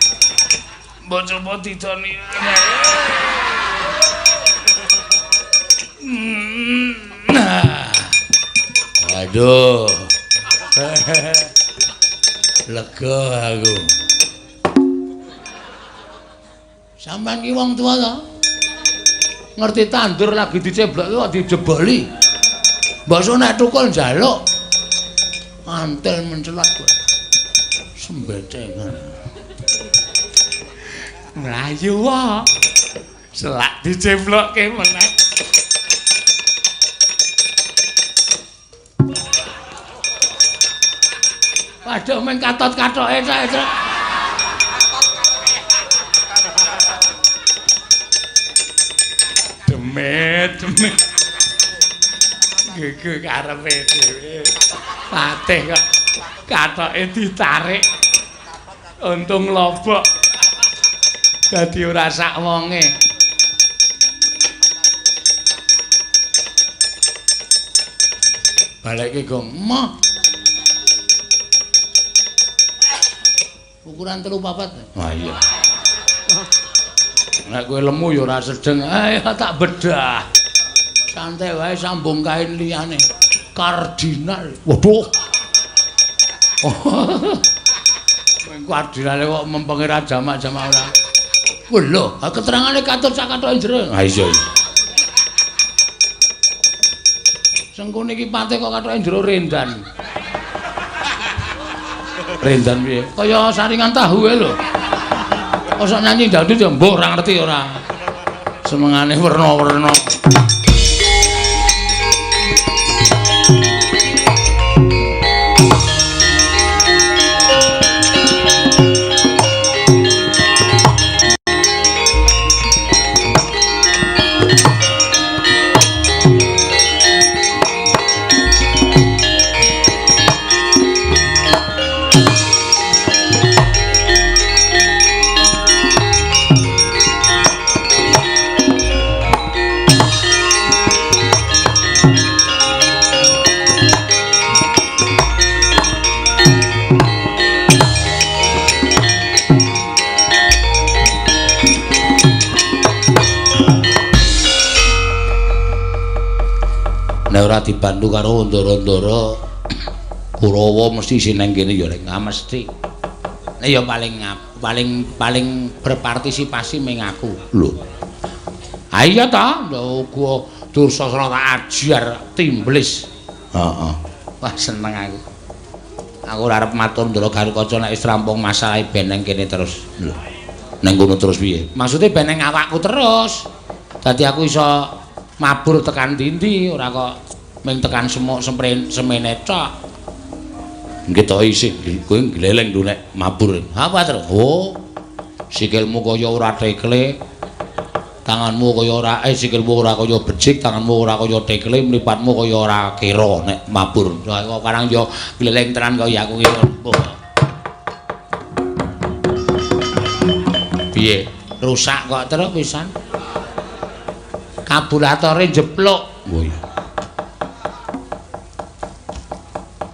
Mbok coba didoni. Aduh. Lega aku. Sampeyan ki wong tuwa to? Ngerti tandur lagi diceblok kok dijeboli. Mbok nek tukul njaluk. Antel mencelat kowe. Sembecengan. Mlayu wae. Selak diceblokke meneh. Waduh meng katot-katoke cak. Demit, demit. Gege karepe dhewe. Patih kok katoke ditarik. Untung lobok. Dadi ora sak wonge. Balekke Gong. Moh. Ukuran 3 4. Wah iya. Nek kowe lemu ya ora sedeng. Ayo tak bedah. Santai wae sambung kain liyane. Kardinal. Waduh. Kardinale kok mempenge ra jamak-jamak ora. Wah lho, keterangane katur sak kathoke jero. Ha iya. Sengkune iki Patih kok kathoke jero rendan. Rendan piye? Kaya saringan tahu e lho. Kosok nyanyi dangdut ya mbuh ora ngerti ora. Senengane werna-werna. Nek ora dibantu karo ndara-ndara Kurawa mesti isih nang kene ya rek mesti. Ya paling paling paling berpartisipasi ming aku. Lho. Ha iya ta, lho gua Dursasana tak ajar timblis. Heeh. Wah seneng aku. Aku ora arep matur Ndara Gatotkaca nek wis rampung masalahe ben nang kene terus. Lho. Nang kono terus piye? Maksude ben nang awakku terus. Dadi aku iso mabur tekan ndi-ndi, ora kok ming tekan semuk semene tok. Nggih to isih kowe gleleng lho nek mabur. Apa terus? Oh. Sikilmu kaya ora tekle. Tanganmu kaya ora sikilmu ora kaya becik, tanganmu ora kaya tekle, mripatmu kaya ora kira nek mabur. Kok karang yo gleleng tenan kaya aku iki. Piye? Rusak kok terus pisan. Karburatore jeplok. Oh iya.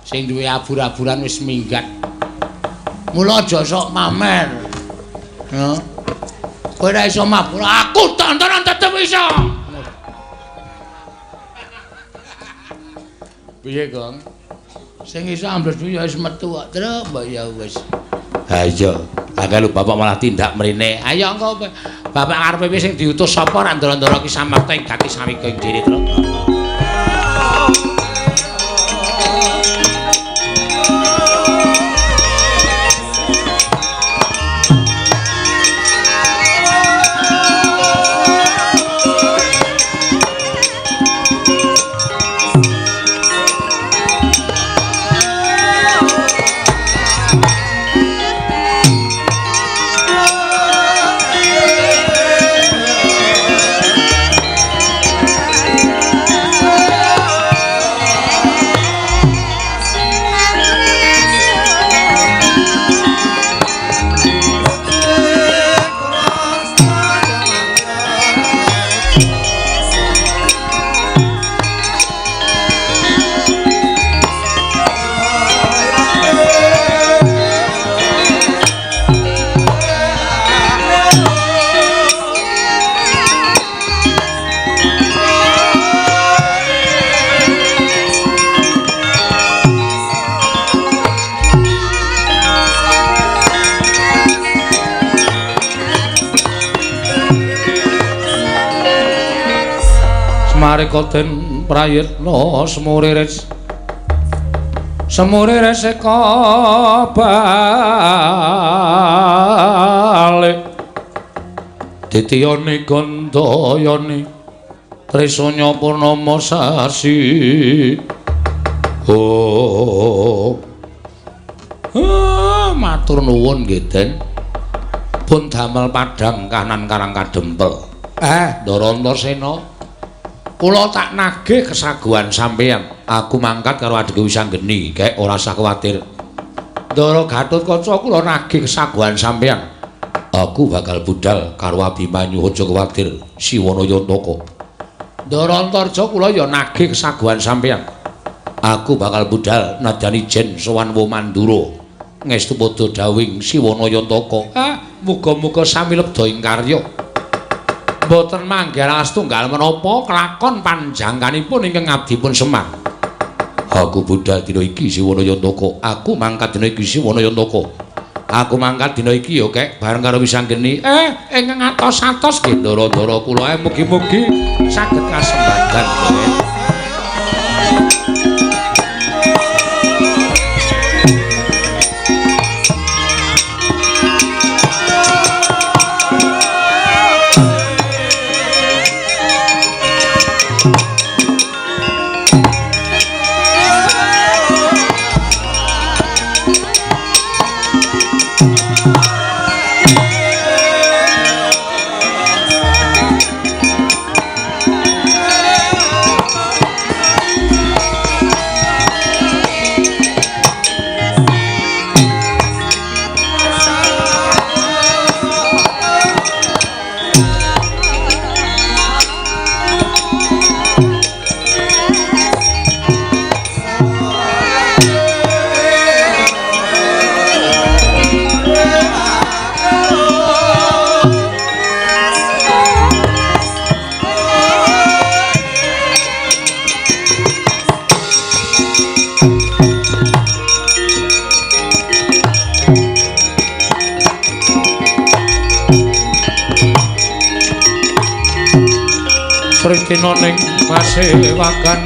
Sing duwe abur-aburan wis minggat. Mula aja sok mamer. Heeh. Kowe ora iso mabur, aku tontonan tetep iso. Piye, Gong? Sing iso ambles duwe ya wis metu kok, Truk, mbok ya wis. Ha iya, akeh lho bapak malah tindak mrene. Ayo engko bapak karepe piye sing diutus sapa ora ndara-ndara ki samarta ing gati sawika ing dhewe, Truk. Marika den prayitna semuriris semuriris eka balik ditiyani gandayani trisanya purnama sasi. Oh, matur nuwun nggih Den, pun damel padhang kanan karang kadempel. Ndara Antasena, kula tak nagih kesaguhan sampeyan. Aku mangkat karo adhiku Wisanggeni, kek ora usah kuwatir. Ndara Gatotkaca kula nagih kesaguhan sampeyan. Aku bakal budal karo Abimanyu, aja kuwatir, Siwana Yantaka. Ndara Antarja kula ya nagih kesaguhan sampeyan. Aku bakal budal nadyan ijen sowan Womandura. Ngestu padha dawing Siwana Yantaka. Muga-muga sami lebda ing karya. Mboten manggih astunggal menapa kelakon panjangkanipun ingkang abdipun Semar. Aku budal dina iki Siwana Yantaka. Aku mangkat dina iki Siwana Yantaka. Aku mangkat dina iki ya kek bareng karo Wisanggeni. Ingkang atos-atos nggih ndara-ndara kula mugi-mugi saged kasembadan. Sritina ning masewakan.